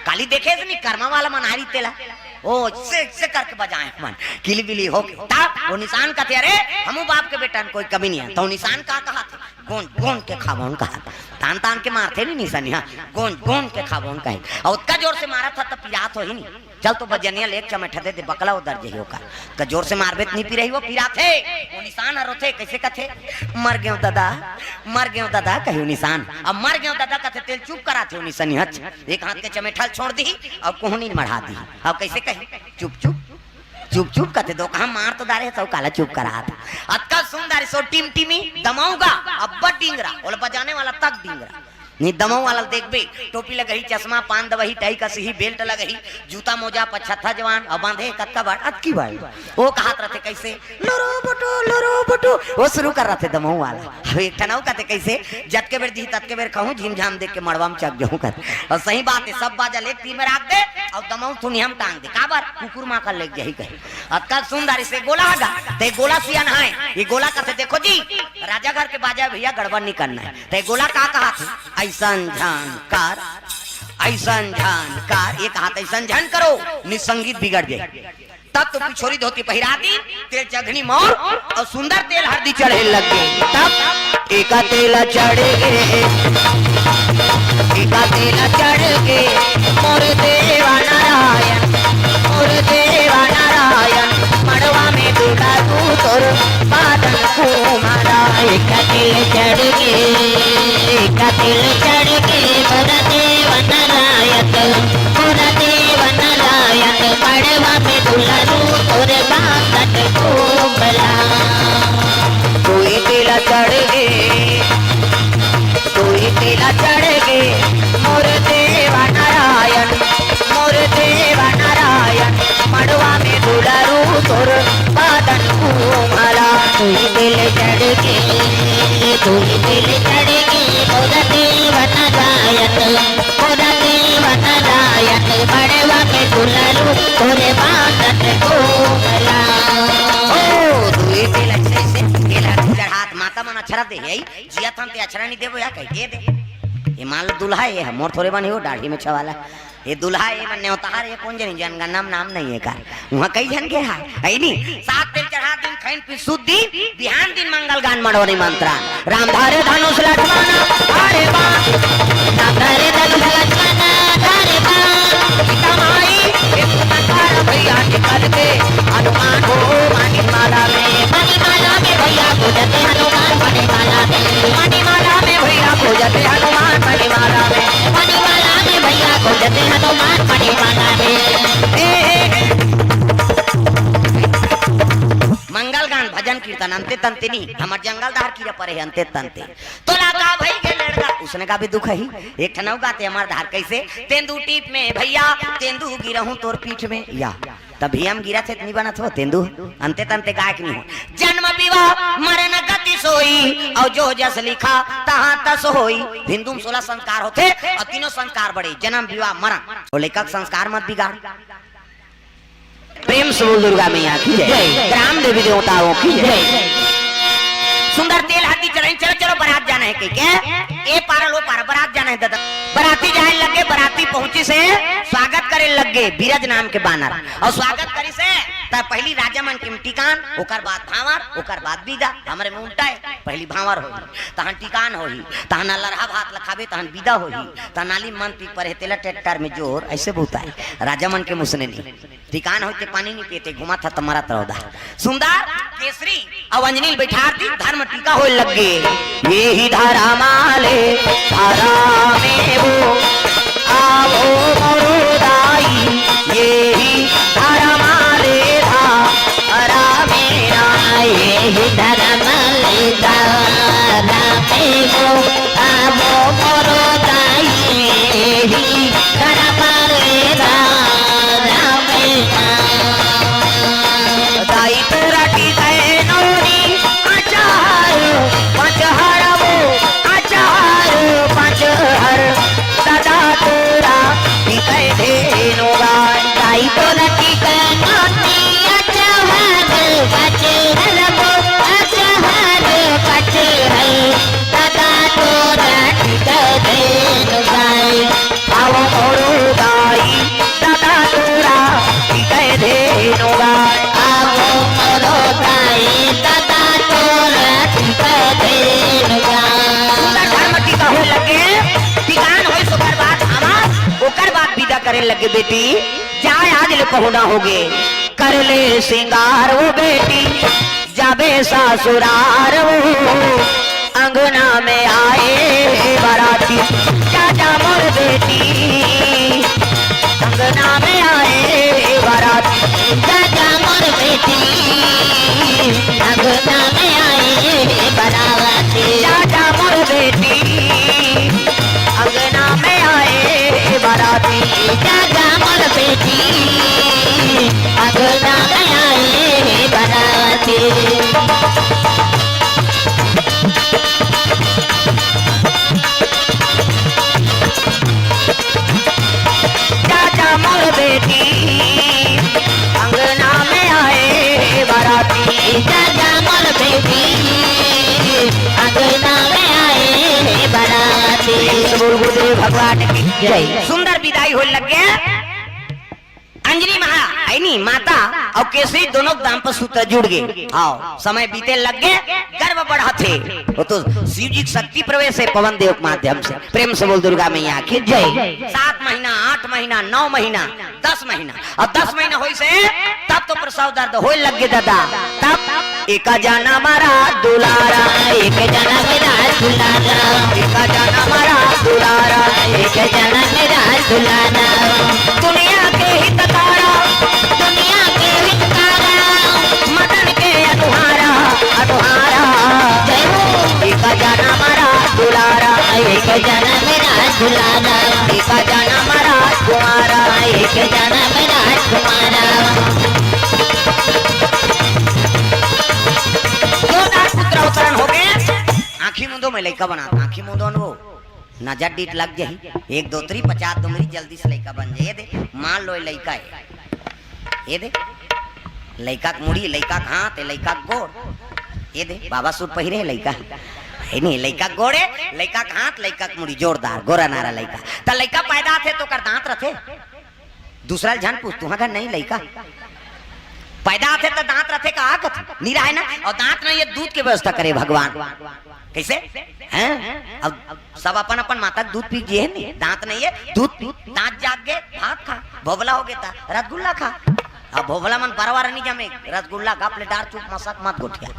काली देखे से नहीं, कर्मा वाला मन आरी तेला। ओ, से, से करके बजाए मन। किली बिली होके। त ओ निसान कथे, अरे, हमू बाप के बेटा न, कोई कमी नहीं हे। त ओ निसान का कहाथे? गोंज, गोंज के खाबोन कहा। तान, तान के मारथे नहीं निसनिया। गोंज, गोंज के खाबोन कहे। अउ ओतका जोर से मारत ह त पिरात होही नहीं। चल तो बजनिया ले एक चमेठा दे दे, बकला उदर जही ओकर। त जोर से मारबे त नहीं पिरही, ओ पिराथे। ओ निसान ह रोथे, कइसे कथे? मर गेंव ददा, मर गेंव ददा, कही ओ निसान। अब मर गेंव ददा कथे, तेला चुप कराथे ओ निसनिया। एक हाथ के चमेठा ल छोड़ दिही, अउ कोहनी ल मढ़ा दिही। अब कइसे कही? चुप, चुप, चुप, चुप कथे, दो कहा मार तो डारे हे, त काला चुप कराथे। अतका सुंदर सो टिमटिमी, दमऊ गा, अब्बड़ डिंगरा, ओला बजाने वाला तक डिंगरा। नहीं दमऊ वाला ल देखबे, टोपी लगही, चश्मा, पान दवही, टाई कसही, बेल्ट लगही, जूता मोजा, पछत्था जवान, अउ बांधे कतका बड़, अतकी बड़। ओ कहात रथे कइसे? लुरु बुटु, लुरु बुटु। ओ शुरू कर रथे दमऊ वाला। अब एक ठन अउ कथे कइसे? जतके बेर दिही, ततके बेर खाहूं, झिमझाम देख के मड़वा में चघ जाहूं कथे। अउ सही बात हे, सब बाजा ल एक तीर में राख दे, अउ दमऊ थुनिया में टांग दे। काबर? कुकुर माखा लेग जाही कहे। अतका सुंदर सो गोला ह गा, त ए गोला सियान हे। ये गोला कथे, देखो जी, राजा घर के बाजा हे भइया, गड़बड़ नहीं करना हे। त ए गोला का कहाथे? अइसन झन कर, अइसन झन कर, ये कहाथे अइसन झन करो, नहीं संगीत बिगड़ जाही। तब तो पिछोरी धोती पहिरा दिन, तेल चघनी मौर अउ सुंदर तेल हरदी चढ़े लग गे। तब एका तेल चढ़ गे, एका तेल चढ़ गे, मोर देवा नारायण, मोर देवा नारायण, मड़वा में दुलारू तोर बादन कुमारा। एका तेल चढ़ गे, एका तेल चढ़ गे, मोर देवा नारायण, मोर देवा नारायण, मड़वा में दुलारू तोर बादन कुमारा। दुई तेला चढ़ गे, दुई तेला चढ़ गे, मोर देवा नारायण, मोर देवा नारायण, मड़वा में दुलारू तोर बादन कुमारा। दुई तेल चढ़ गे, दुई तेल चढ़ गे, मोर देवा नारायण, मोर देवा नारायण, मड़वा में दुलारू तोर बादन कुमारा। ओ, दुई तेल अइसे, अइसे, तेला चढ़ात माता मन अछरा दे हे, जियत हन ते अछरा नहीं देबो या कही दे दे। ये मान लो दूल्हा ये हे, मोर थोरे बन हे वो दाढ़ी में छवाला। ये दूल्हा ये मन नेवतार, ये कोन जनी जनगणना में नाम नहीं हे का? उहाँ कई झन के हे, हे नहीं? सात तेल चढ़ा दिन खइन पी सुत दिन, बिहान दिन मंगल गान मड़वा निमंत्रण। राम धरे धनुष लक्ष्मण धरे बाण, राम धरे धनुष लक्ष्मण धरे बाण। सीता माई के पुकार भैया निकल के, हनुमान हो मानी माला में, मानी माला में भैया खोजते हनुमान, मानी माला में, मानी माला में भैया खोजते हनुमान, मानी माला में, मानी माला में भैया खोजते हनुमान, मानी माला में। ए, ए, ए। मंगल गान, भजन कीर्तन, अंते तंते नहीं, हमर जंगल दहार कीरा परे हे, अंते तंते। तोला का भई गे लड़का, उसने का भी दुख ही। एक ठन अउ गाथे हमर धार कइसे, तेंदू टीप में भैया, तेंदू गिरहूं तोर पीठ में। या, तब भैया हम गिरा थे, नहीं बनत हो, तेंदू, अंते तंते गायक नहीं हो। जन्म विवाह मरण गति सोई, अउ जो जस लिखा तहां तस होई। हिंदू में सोलह संस्कार होथे, अउ तीनों संस्कार बड़े, जन्म विवाह मरण। ओ लेखक संस्कार मत बिगाड़। प्रेम से बोल दुर्गा मैया की जय। जय। ग्राम देवी देवताओं की जय। जय। सुंदर तेल हरदी चढ़ाइन, चलो, चलो, बारात जाना हे कहिके। ए पारा ल ओ पारा, बारात जाना हे दादा। बाराती जाए लग गे, बाराती पहुंचिस हे, स्वागत करे लग गे, बीरज नाम के बानर। अउ स्वागत करिस हे, त पहली राजा मन के टिकान, ओकर बाद भांवर, ओकर बाद बिदा। हमरे में उल्टा हे, पहली भांवर होही, तहन टिकान होही, तहन अलरहा भात ल खाबे, तहन बिदा होही, तहन नाली मन पी परे तेला ट्रैक्टर में जोर, अइसे बहुत हे। राजा मन के मुसने नहीं, टिकान होते पानी नहीं पीते, घुमा था त मरत रहो दा। सुंदर केसरी अउ अंजनी ल बैठार दी, धर्म टीका होय लग गे। ये ही धर्म ले धर्म में वो, आवो मोरो दाई, ये ही धर्म ले धर्म में ना, ये ही धर्म ले धर्म में वो, आवो मोरो दाई, ये ही धर्म ले धर्म में ना। दाई तोरा टिकै नोनी अचार, पचहर वो अचार, पचहर। दादा तोरा टिकै धेनु गाय। दाई तोरा टिकै नोनी अचार, पचहर वो अचार, पचहर। दादा तोरा टिकै धेनु गाय। आवो मोरो दाई, दादा तोरा टिकै धेनु गाय। आवो मोरो दाई, दादा तोरा टिकै धेनु गाय। सुंदर धर्म टीका होय लगे, टिकान होय सोकर बाद आवा, ओकर बाद बिदा करे लगे बेटी, जाय आज ले पहुना होगे। कर ले सिंगार वो बेटी, जाबे ससुरार वो, अंगना में आए बराती। जा जा मोर बेटी, अंगना में आए बराती। जा जा मोर बेटी, अंगना में आए बराती। जा जा मोर बेटी, अंगना में आए बराती। जा जा मोर बेटी, अंगना में आए बराती। जा जा मोर बेटी, अंगना में आए बराती। जा जा मोर बेटी, अंगना में आए बराती। बोल गुरुदेव भगवान की जय। सुंदर बिदाई होय लग गे। अंजनी महा, अइनी माता अउ केसरी दोनों दाम्पत्य सूत्र जुड़ गे। हाँ, समय बीते लग गे, गर्व बढ़त हे। वो तो शिव जी के शक्ति प्रवेश हे पवन देव के माध्यम से। प्रेम से बोल दुर्गा मैया की जय। सात महीना, आठ महीना, नौ महीना, दस महीना, अउ दस महीना होइस हे, तब तो प्रसव दर्द होय लग गे दादा। तब एक जनम रा दुलारा, एक जनम रा दुलारा, एक जनम रा दुलारा, एक जनम रा दुलारा। दुनिया के हितकारा, दुनिया के हितकारा, मदन के अनुहारा, अनुहारा। जय हो। एक जनम रा दुलारा, एक जनम रा दुलारा, एक जनम राजकुमारा, एक जनम राजकुमारा। जोरदार पुत्र अवतरण होगे। आँखी मुंदो में लइका बनात, आँखी मुंदो अन वो नजर डीठ लग जाही। एक दो तरी पचास दुमरी जल्दी से लइका बन जाही। ये दे, मान लो ये लइका हे, ये दे, लइका के मुड़ी, लइका के हाथ, लइका के गोड़। ये दे, बाबा सूट पहिरे हे लइका। हे नहीं, लइका के गोड़ हे, लइका के हाथ, लइका के मुड़ी, जोरदार, गोरा नारा लइका। त लइका पैदा आथे त ओकर दांत रथे। दूसरा ल झन पूछ, तुहा घर नहीं लइका। पैदा आथे त दांत रथे का? आकत निराय ना। अउ दांत नहीं हे, दूध के व्यवस्था करे भगवान। कइसे? हैं? अब सब अपन अपन माता के दूध पी जिए हे नी, दांत नहीं हे, दूध पी, दांत जाग गे, भात खा, भोभला होगे त रसगुल्ला खा। अब भोभला मन बरवार नहीं जमे, रसगुल्ला गप ले डार चुप मसक मत गोठिया।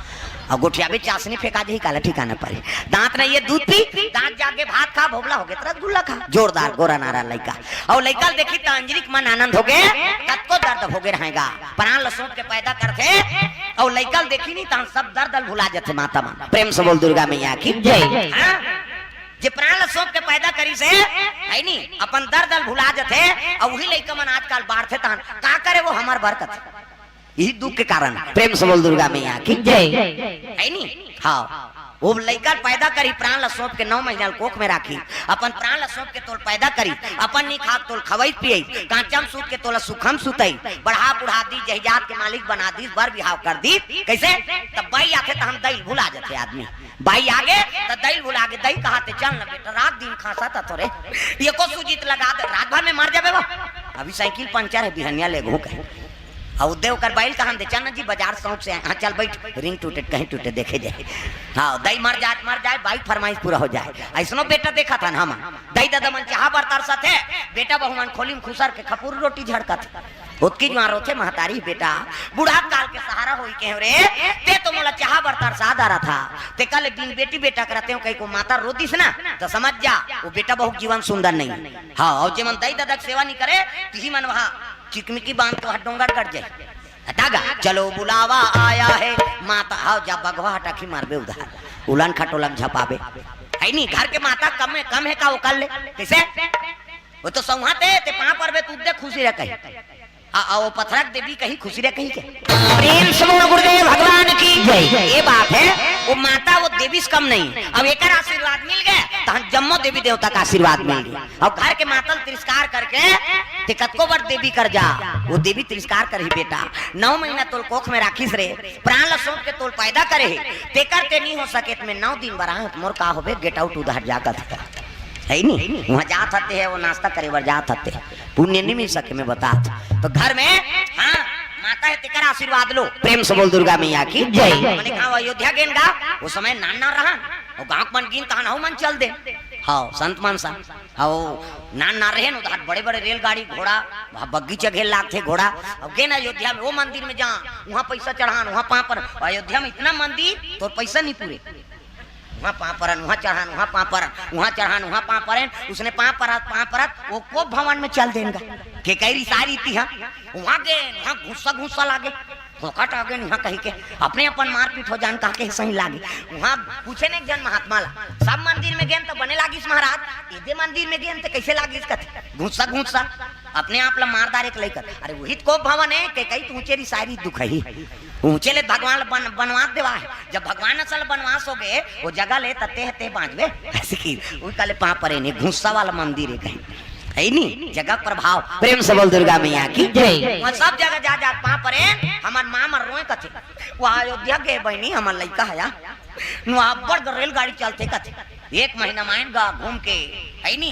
अब गोठियाबे चासनी फेंका जाही, काला ठिकाना परे। दांत नहीं हे, दूध पी, दांत जाग गे, भात खा, भोभला होगे त रसगुल्ला खा। जोरदार गोरा नारा लइका। अउ लइका ल देखी त अंजनी के मन आनंद होगे, कतको दर्द होगे रहेगा। प्राण ल सौंप के पैदा करथे, अउ लइका ल देखी नहीं त सब दर्द ल भुला जथे माता मन। प्रेम से बोल दुर्गा मैया की जय। हाँ? जे प्राण ल सौंप के पैदा करिस हे, हे नी, अपन दर्द ल भुला जथे, अउ उही लइका मन आजकल बाढ़थे तहन, का करे वो हमर बरकत। इही दुख के कारण। प्रेम से बोल दुर्गा मैया की जय। हे नी? हाँ। वो लइका ल पैदा करी, प्राण ल सौंप के नौ महीना ल कोख में राखी, अपन प्राण ल सौंप के तोल पैदा करी, अपन नी खाक तोल खवई पियई, कांचम सूत के तोला सुखम सुतई, बढ़ा बुढ़ा दी, जहिजात के मालिक बना दी, बर बिहाव कर दी। कइसे? तब बाई आथे त हम दई ल भुला जथे आदमी। बाई आगे त दई ल भुला गे, दई कहाथे चल न बेटा, रात दिन खांसा त थोरे, एको सूजी त लगा दे, रात भर में मर जाबे वो। अभी साइकिल पंचर हे, बिहनिया लेगहूं कहे। अउ दे ओकर बाइल कहां दे, चल ना जी, बाजार शौक से आए। हाँ, चल बैठ, रिंग टूटे, कहीं टूटे, देखे जाए। हाँ, दई मर जाए, मर जाए, बाइल फरमाइश पूरा हो जाए। ऐसनो बेटा देखा था ना हम, दई ददा मन चाहा बर तरसत हे, बेटा बहू मन खोली में खुसर के खपुर रोटी झड़कत हे। ओतकी जुआर होथे महतारी, बेटा, बूढ़ा काल के सहारा होई के रे, ते तो मोला चाहा बर तरसा डारत हा। ते कल दिन बेटी बेटा करते हो, कहीं को माता रो दिस ना, तो समझ जा, वो बेटा बहू के जीवन सुंदर नहीं। हाँ, अउ जेमन दई ददा के सेवा नहीं करे, तिही मन वहाँ चिकमिकी बांध तो हर डोंगर कट जाए। हटा गा, चलो बुलावा आया है माता, हाव जा बघवा हटा खी मारबे उधार, उलन खटोलन झपाबे। है नी, घर के माता कम है, कम है का ओकर ले? कैसे? वो तो सौहा ते, ते पाँव परबे, तू दे खुशी रह कही। आ, आ, वो पथरक देवी कही खुशी रह कही के। प्रेम से बोल गुरुदेव भगवान की जय। ये बात है, वो माता वो देवी से कम नहीं। अब एकर आशीर्वाद मिल गए, तो हम जम्मो देवी देवता का आशीर्वाद मिल गया। अउ घर के मातल तिरस्कार करके ते कतको बर देवी कर जा, वो देवी तिरस्कार करही बेटा। नौ महीना तोल कोख में राखिस रे, प्राण ल सौंप के तोल पैदा करे हे, तेकर ते नहीं हो सके, त मैं नौ दिन बर आहत, मोर का होबे, get out उधर जा कथे। है नी? वहाँ जात हते है, वो नाश्ता करे बर जात हते, पुण्य नहीं मिल सके, मैं बतात। तो घर में, हाँ, माता है, तेकर आशीर्वाद लो। प्रेम से बोल दुर्गा मैया की जय। मैंने कहा, अयोध्या गेन गा, वो समय नान नान रहा, वो गाँव के मन गिन तहन हऊ मन चल दे। हाँ, संत मन सा। अउ नान नान रहे न, उधार बड़े-बड़े रेलगाड़ी, घोड़ा, वहाँ बग्गी चघे लागथे घोड़ा। अब गेन अयोध्या में, वो मंदिर में जा, वहाँ पैसा चढ़ान, वहाँ पाँव परन। अयोध्या में इतना मंदिर, तोर पैसा नहीं पूरे। वहाँ पाँव परन, वहाँ चढ़ान, वहाँ पाँव परन, वहाँ चढ़ान, वहाँ पाँव परन। उसने पाँव परत, पाँव परत, वो कोप भवन में चल देन गा। के कई रिसारी थी, हाँ? वहाँ गेन, वहाँ घुस्सा, घुस्सा लागे। फोकट आ गए यहाँ कही के, अपने अपन मारपीट हो जान कहा के सही लागे। वहाँ पूछे ने एक जन महात्मा ला, सब मंदिर में गेन तो बने लागिस महाराज, एदे मंदिर में गेन तो कैसे लागिस कथे, घुस्सा घुस्सा, अपने आप ला मार डारे के लइकत। अरे वही तो कोप भवन है, के कई तू ऊंचे रिसारी दुखही, ऊंचे ले भगवान ला बन, बनवास देवा है। जब भगवान असल बनवास हो गए, वो जगह ले तते हते बांचबे, ऐसे की, उही काले पाँव परे ने, घुस्सा वाला मंदिर है कहीं। है नी? जगह प्रभाव। प्रेम से बोल दुर्गा मैया की जय। वहाँ सब जगह जा, जा पाँव परे, हमर माँ मर रोए कथे। वहाँ अयोध्या गए बहनी, हमर लइका हया। वहाँ अब्बड़ ग रेलगाड़ी चलथे कथे। एक महीना मायन गा घूम के, है नी?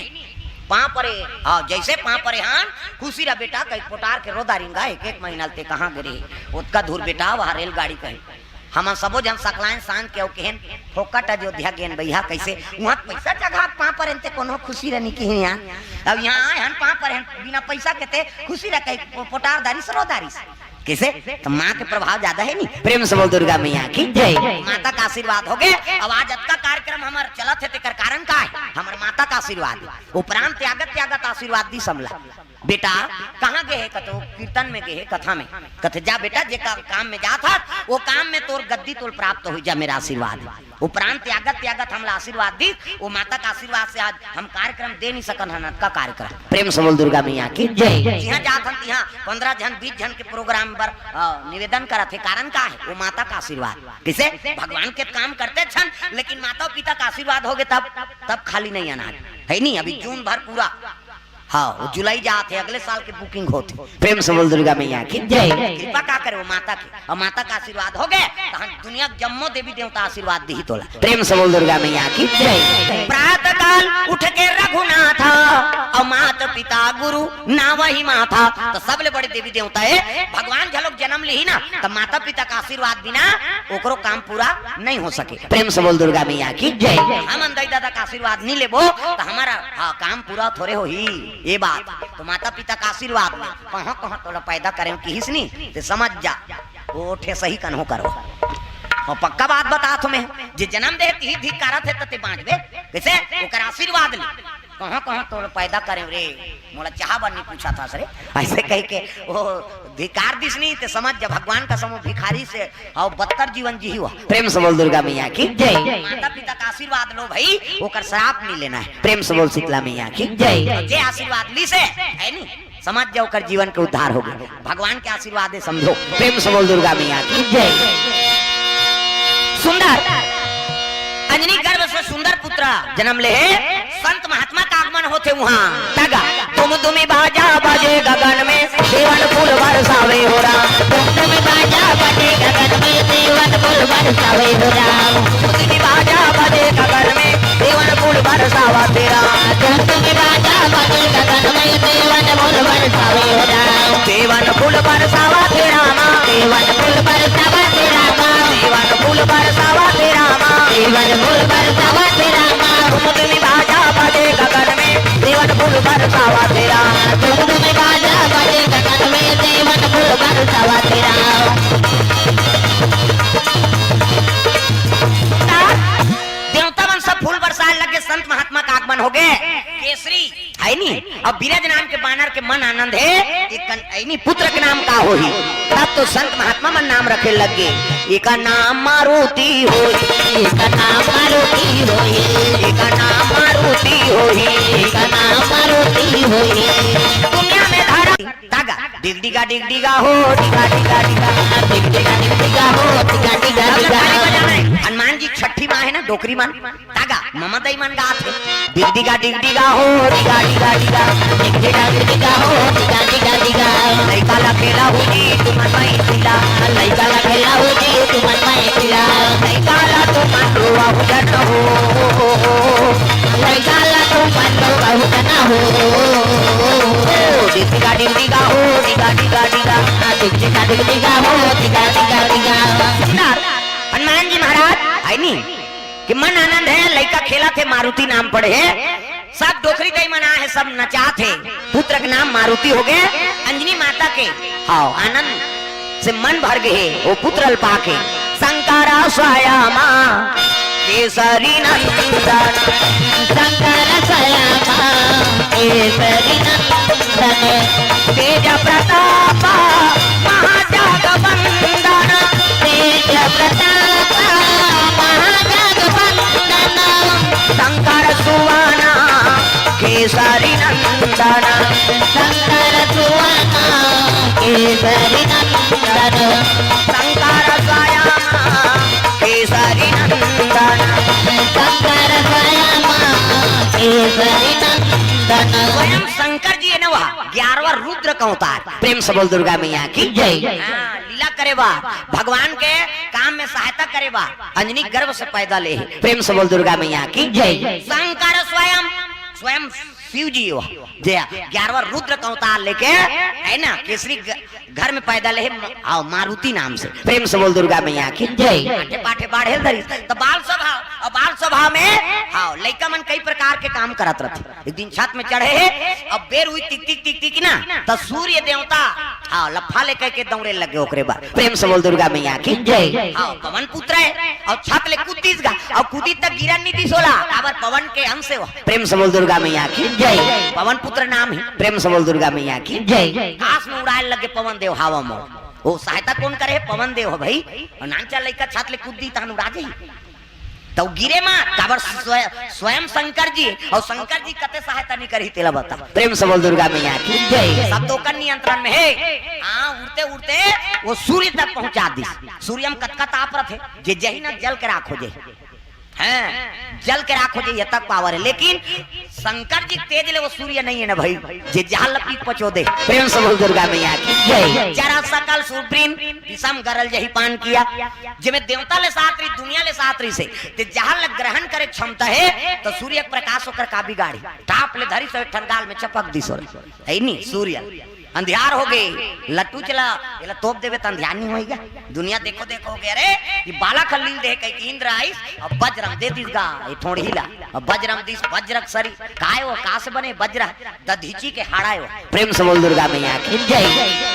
पाँव परे, हाँ, जैसे पाँव परे हन, खुशी रह बेटा, कहीं पोटार के रो डारिन गा, एक, एक महीना ते कहाँ गे रहे? ओतका दूर बेटा, वहाँ रेलगाड़ी कहीं। हमन सबो झन सकलायन सांझ के अउ केहेन, "फोकट अयोध्या गेन भैया, कैसे?" उहाँ पैसा चघा के पाँव परेन ते कोनो खुशी रहनी किही यार। अब यहाँ आए हन पाँव परेन, बिना पैसा के ते खुशी रह कहीं पो-, पोटार डारिस, रो डारिस। कैसे? तो माँ के प्रभाव ज्यादा है नी। प्रेम से बोल दुर्गा मैया की जय। माता का आशीर्वाद हो गए। अब आज अतका कार्यक्रम हमर चलत है, तेकर कारण का है? हमर माता का आशीर्वाद। उपरांत त्यागत त्यागत आशीर्वाद दिस हमला। बेटा, कहाँ गे हे? कतो कीर्तन में गे हे, कथा में। कथे, "जा बेटा, जे का-, काम में जात हस, वो काम में तोर गद्दी तोल प्राप्त होई जा, मेरा आशीर्वाद।" उपरांत त्यागत त्यागत हमला आशीर्वाद दिस, वो माता का आशीर्वाद से आज हम कार्यक्रम दे नहीं सकन हन, अतका कार्यक्रम। प्रेम से बोल दुर्गा मैया की जय। जिहाँ जात हन, तिहाँ पन्द्रह झन, बीस झन के प्रोग्राम बर, अ, निवेदन करत हे, कारण का है? वो माता का आशीर्वाद। किसे? भगवान के काम करते छन, लेकिन माता पिता का आशीर्वाद होगे तब, तब खाली नहीं अनाज, है नी? अभी जून भर पूरा हाँ, वो जुलाई जात हे, अगले साल के booking होत हे। प्रेम से बोल दुर्गा मैया की जय। कृपा का करे वो माता की, अउ माता का आशीर्वाद हो गए, तो हम दुनिया के जम्मो देवी देवता आशीर्वाद दिही तोला। प्रेम से बोल दुर्गा मैया की जय। प्रातः काल उठ के रघुनाथा, अउ माता पिता गुरु नावहि माथा। तो सबले बड़े देवी देवता हे, भगवान झलोक जन्म लिही ना, तो माता पिता का आशीर्वाद बिना ओकरो काम पूरा नहीं हो सके। प्रेम से बोल दुर्गा मैया की जय। हमन दाई ददा का आशीर्वाद नहीं लेबो, तो हमारा, हाँ, काम पूरा थोड़े होही। ये बात तो माता पिता का आशीर्वाद में कहाँ कहाँ तोला पैदा करें किहिस नी, ते समझ जा, वो ठे सही कन्हो करो। और पक्का बात बतात हूँ मैं, जे जन्म दे तिही धिकारत हे तते बाँचबे, कैसे? ओकर आशीर्वाद ले। कहाँ कहाँ तोला पैदा करें रे, मोला चाहा बर नहीं पूछा था सरे, ऐसे कह के वो धिकार दिस नी, ते समझ जा भगवान का समूह भिखारी से अउ बदतर जीवन जीही हुआ। प्रेम से बोल दुर्गा मैया की जय। माता पिता का आशीर्वाद लो भाई, ओकर श्राप नहीं लेना है। प्रेम से बोल शीतला मैया की जय। जे आशीर्वाद लिस हे, है नी, समझ जा ओकर जीवन के उद्धार हो गए, भगवान के आशीर्वाद हे समझो। प्रेम से बोल दुर्गा मैया की जय। सुंदर अंजनी गर्भ से सुंदर पुत्र जन्म ले हे, संत महात्मा का आगमन होथे उहाँ। तगा। तुम तुम बाजा बजे गगन में, देवन फूल बरसावे हो राम। तुम तुम बाजा बजे गगन में, देवन फूल बरसावे हो राम। तुम तुम बाजा बजे गगन में, देवन फूल बरसावा तेरा। तुम तुम बाजा बजे गगन में, देवन फूल बरसावे हो राम। देवन फूल बरसावा तेरा, सेवन फूल बरसावा थे रामा। सेवन फूल बरसावा थे रामा। सेवन फूल बरसावा थे रामा। धुमधुमी बाजा बजे गगन में। सेवन फूल बरसावा थे रामा। धुमधुमी बाजा बजे गगन में। सेवन फूल बरसावा थे रामा। देवता मन सब फूल बरसाए लगे, संत महात्मा का आगमन हो गए। केसरी है नी, अब बिरज नाम के बानर के मन आनंद है, एक कन-, है नी, पुत्र के नाम का होही। तब तो संत महात्मा मन नाम रखे लग गए। एका नाम मारुति होही। एका नाम मारुति होही। एका नाम मारुति होही। एका नाम मारुति होही। दुनिया में धारा तागा, डिग डिगा, डिग डिगा हो, डिगा, डिगा, डिगा। डिग डिगा, डिग डिगा हो, डिगा, डिगा, डिगा। हनुमान जी छठी माँ है ना, डोकरी मन। तागा, ममा दई मन गात हे। डिग डिगा, डिग डिगा हो, डिगा, डिगा, डिगा। डिग डिगा, डिग डिगा हो, डिगा, डिगा, डिगा। लइका ला खेला हो जी, तुमन माई पिला। लइका ला खेला हो जी, तुमन माई पिला। लइका ला तुमन रोवा हो जन हो। लइका ला तुमन रोवा हो जन हो। डिग डिगा, डिग डिगा हो, डिगा, डिगा, डिगा। डिग डिगा, डिग डिगा हो, डिगा, डिगा, डिगा। सुंदर, हनुमान जी महाराज, है नी? कि मन आनंद है, लइका खेलत हे, मारुति नाम पड़े हे, सब डोकरी दई मन आए हे, सब नचात हे, पुत्र के नाम मारुति हो गए, अंजनी माता के। हाँ, आनंद से मन भर गए हे, वो पुत्र ल पाके। शंकर स्वयं केसरी नंदन। शंकर स्वयं केसरी नंदन। तेज प्रताप महाजगवंदन। तेज प्रताप महाजगवंदन। शंकर सुवन केसरी नंदन। शंकर सुवन केसरी नंदन। शंकर स्वयं केसरी नंदन। शंकर स्वयं केसरी नंदन। स्वयं शंकर जी है ना, वह ग्यारहवाँ रुद्र का अवतार। प्रेम से बोल दुर्गा मैया की जय। हाँ, लीला करे बा, भगवान के काम में सहायता करे बा, अंजनी गर्भ से पैदा ले हे। प्रेम से बोल दुर्गा मैया की जय। शंकर स्वयं, स्वयं शिव जी हो, जे ग्यारहवाँ रुद्र का अवतार लेके, है ना, केसरी ग-, घर में पैदा ले हे, म-, आओ, मारुति नाम से। प्रेम से बोल दुर्गा मैया की जय। पाठे पाठे बाढ़े धरी, तो बाल सभा, और बाल सभा में, हाँ, लइका मन कई प्रकार के काम करत रहते। एक दिन छत में चढ़े हे, अब बेर हुई टिक टिक टिक टिक ना, त सूर्य देवता, हाँ, लफा ले कह के दौड़े लगे ओकरे बाद। प्रेम से बोल दुर्गा मैया की जय। हाँ, पवन पुत्र है, और छत ले कूद दिस गा, और कूदी तक गिरन नहीं दिस होला, काबर पवन के अंश हो। प्रेम से बोल दुर्गा मैया की जय। पवन पुत्र नाम है। प्रेम से बोल दुर्गा मैया की जय। आकाश में उड़ाए लगे पवन देव हवा में। वो सहायता कौन करे है? पवन देव हो भाई। और नानचा लइका छत ले कूद दी तहन उड़ा जाई। तो गिरे मत, काबर स्वय-, स्वयं शंकर जी, और शंकर जी कते सहायता नहीं करी, तेला बता। प्रेम से बोल दुर्गा मैया की जय। सब तो ओकर नियंत्रण में है। हाँ, उड़ते उड़ते वो सूर्य तक पहुंचा दी। सूर्य में कतका ताप रथे, जे जही ना जल के राख हो जाए। हैं, जल के राख हो जाए, ये तक पावर है। लेकिन शंकर जी तेज ले वो सूर्य नहीं है ना भाई, जे जहां लपीक पचो दे। प्रेम से बोल दुर्गा मैया की जय। जरा सकल सुग्रीव विषम गरल जही पान किया। जेमे देवता ले साथ रही, दुनिया ले साथ रही से, ते जहां लग ग्रहण करे क्षमता है, तो सूर्य के प्रकाश ओकर का बिगाड़ी। ताप ले धरी सो एक ठन गाल में चपक दी सो। है नी सूर्य। अंधियार हो गए, लट्टू चला, एला तोप देवे त अंधियार नहीं होएगा। दुनिया देखो देखो हो गया रे, ये बालक ह लील देह कह के इंद्र आइस, अब बजरम दे दिस गा, ये थोड़ी ला, अब बजरम दिस, बजरक सरी, काय वो, का से बने बजरा? दधीची के हाड़ा हो। प्रेम से बोल दुर्गा मैया की जय।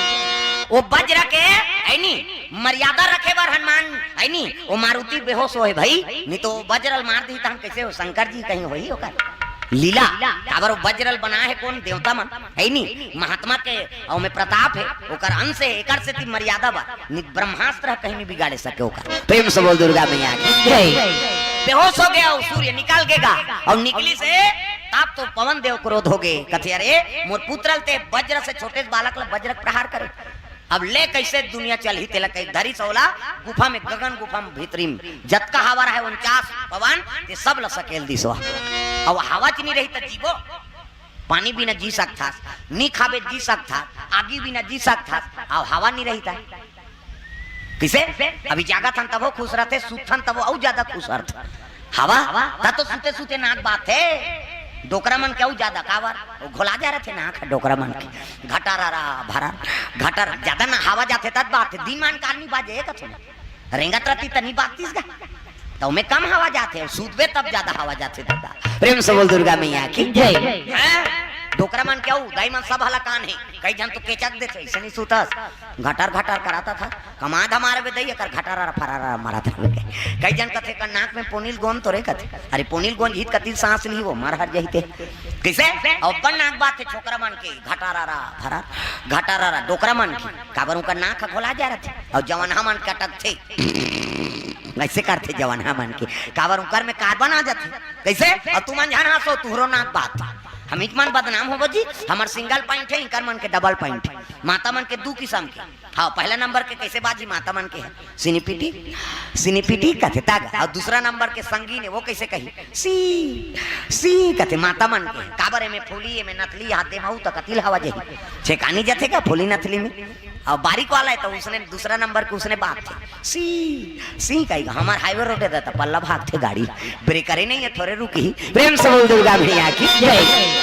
वो बजरा के, है नी, मर्यादा रखे बर हनुमान, है नी, वो मारुति बेहोश हो है भाई, नहीं तो वो बजरल मार दी त हम कैसे हो, शंकर जी कहीं होही ओकर लीला। काबर वो बजरल बना है कौन? देवता मन, है नी, महात्मा के, और में प्रताप है, ओकर अंश है, एकर से ती मर्यादा बा, नि ब्रह्मास्त्र कहीं नहीं बिगाड़े सके ओकर। प्रेम से बोल दुर्गा मैया की जय। बेहोश हो गया वो सूर्य, निकल गेगा, और निकली से तब तो पवन देव क्रोध हो गए, कथे, "अरे, मोर पुत्रल ते बज्र से छोटे से बालक ल बज्र प्रहार करे, अब ले कैसे दुनिया चलही?" तेला कही धरी सौला गुफा में, गगन गुफा में भीतरी में जतका हवा रहे उनचास पवन, ते सब ल सकेल दिसवा। अब हवा च नहीं रही त जीवो, पानी बिना जी सकथस, नी खाबे जी सकथस, आगी बिना जी सकथस, अब हवा नहीं रही त किसे? अभी जागत हन तबो खुश रहते, सुतथन तबो अउ ज्यादा खुश रहते। हवा, ता तो सुते सुते नाक बात है। डोकरा मन के अउ ज्यादा काबर, वो घोला जा रथे ना, डोकरा मन के। घटर अरा भरा, घटर ज्यादा ना हवा जाथे तब बात, दिन मान काल नी बाजे कथो। रेंगत रती तनी बातिस गा, तो में कम हवा जाथे, सूतबे तब ज्यादा हवा जाथे दादा। प्रेम से बोल दुर्गा मैया की जय। हैं? डोकरा मन के अउ दाई मन सब हलाकान हे, कई झन तो केचक देथे, ऐसे नहीं सूतस, घटर घटर कराता था। कमा धमार बे दई, एकर घटारा फरारा मारत रहे। कई जन कथे, "कर नाक में पोनील गोंद तो रे," कथे। अरे, पोनील गोंद हित कतिल सांस ली वो, मर हर जही ते। कइसे? अउ अपन नाक बात हे छोकरा मन के, घटारा फरार, घटारा डोकरा मन के। काबर उनकर नाक ह घोला जा रथे। अउ जवन हमन कटक थे, ऐसे करथे जवन हमन के। काबर उनकर में कार्बन आ जाथे। कइसे? अउ तुमन झन हंसो, तुहरो नाक बात। हम इत मन बदनाम होबो जी, हमर सिंगल पॉइंट हे, इनकर मन के डबल पॉइंट हे। माता मन के दू किसम के। हाँ, पहला नंबर के कइसे बाजी माता मन के हे? सिनीपिटी, सिनीपिटी कथे तागा। अउ दूसरा नंबर के संगीन हे, वो कइसे कही? सी, सी कथे माता मन के। काबर एमे फूली, एमे नथली, हाथे महू त कतिल हवा जही। छेकानी जथे का फूली नथली में? अउ बारीक वाला हे, तो उसने दूसरा नंबर के उसने बात हे। सी, सी कही, हमर हाईवे रोड हे, त पल्ला भागथे गाड़ी। ब्रेकरे नहीं हे, थोरे रुकी। प्रेम से बोल दुर्गा मैया की जय।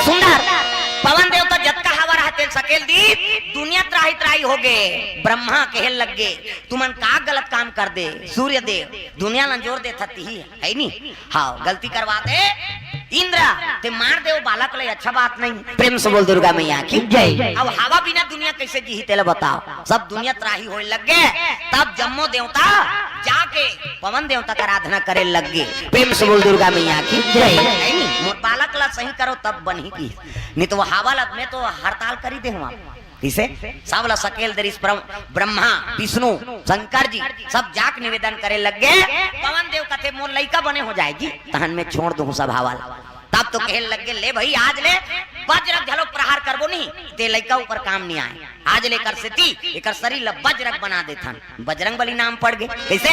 सुंदर पवन देवता जतका हवा रहते सकेल दीप, दुनिया त्राही त्राही हो गे। ब्रह्मा कहे लग गे, "तुमन का गलत काम कर दे, सूर्य देव, दुनिया ल जोर दे थती ही, है नी? हाँ, गलती करवा दे इंद्र, ते मार दे वो बालक ले, अच्छा बात नहीं।" प्रेम से बोल दुर्गा मैया की जय। अब हवा बिना दुनिया कइसे जीही, तेला बताओ। सब दुनिया त्राही होए लग गे, तब जम्मो देवता जाके पवन देवता का आराधना करे लग गे। प्रेम से बोल दुर्गा मैया की जय। है नी? मोर बालक ला सही करो तब बनही की, नहीं तो वो हवा लग में तो हड़ताल करी दे हुआ। किसे? सब ला सकेल दरिस ब्रह्म-, ब्रह्मा, विष्णु, शंकर जी सब जाक निवेदन करे लग गे। पवन देव कथे, "मोर लइका बने हो जाए जी, तहन में छोड़ दूँ सब हवा ला।" तब तो कहे लग गे, "ले भाई, आज ले बजरग घलो प्रहार करबो नहीं, ते लइका ऊपर काम नहीं आए। आज ले एकर सेती एकर शरीर ला बजरग बना देथन।" बजरंग बली नाम पड़ गे। कइसे?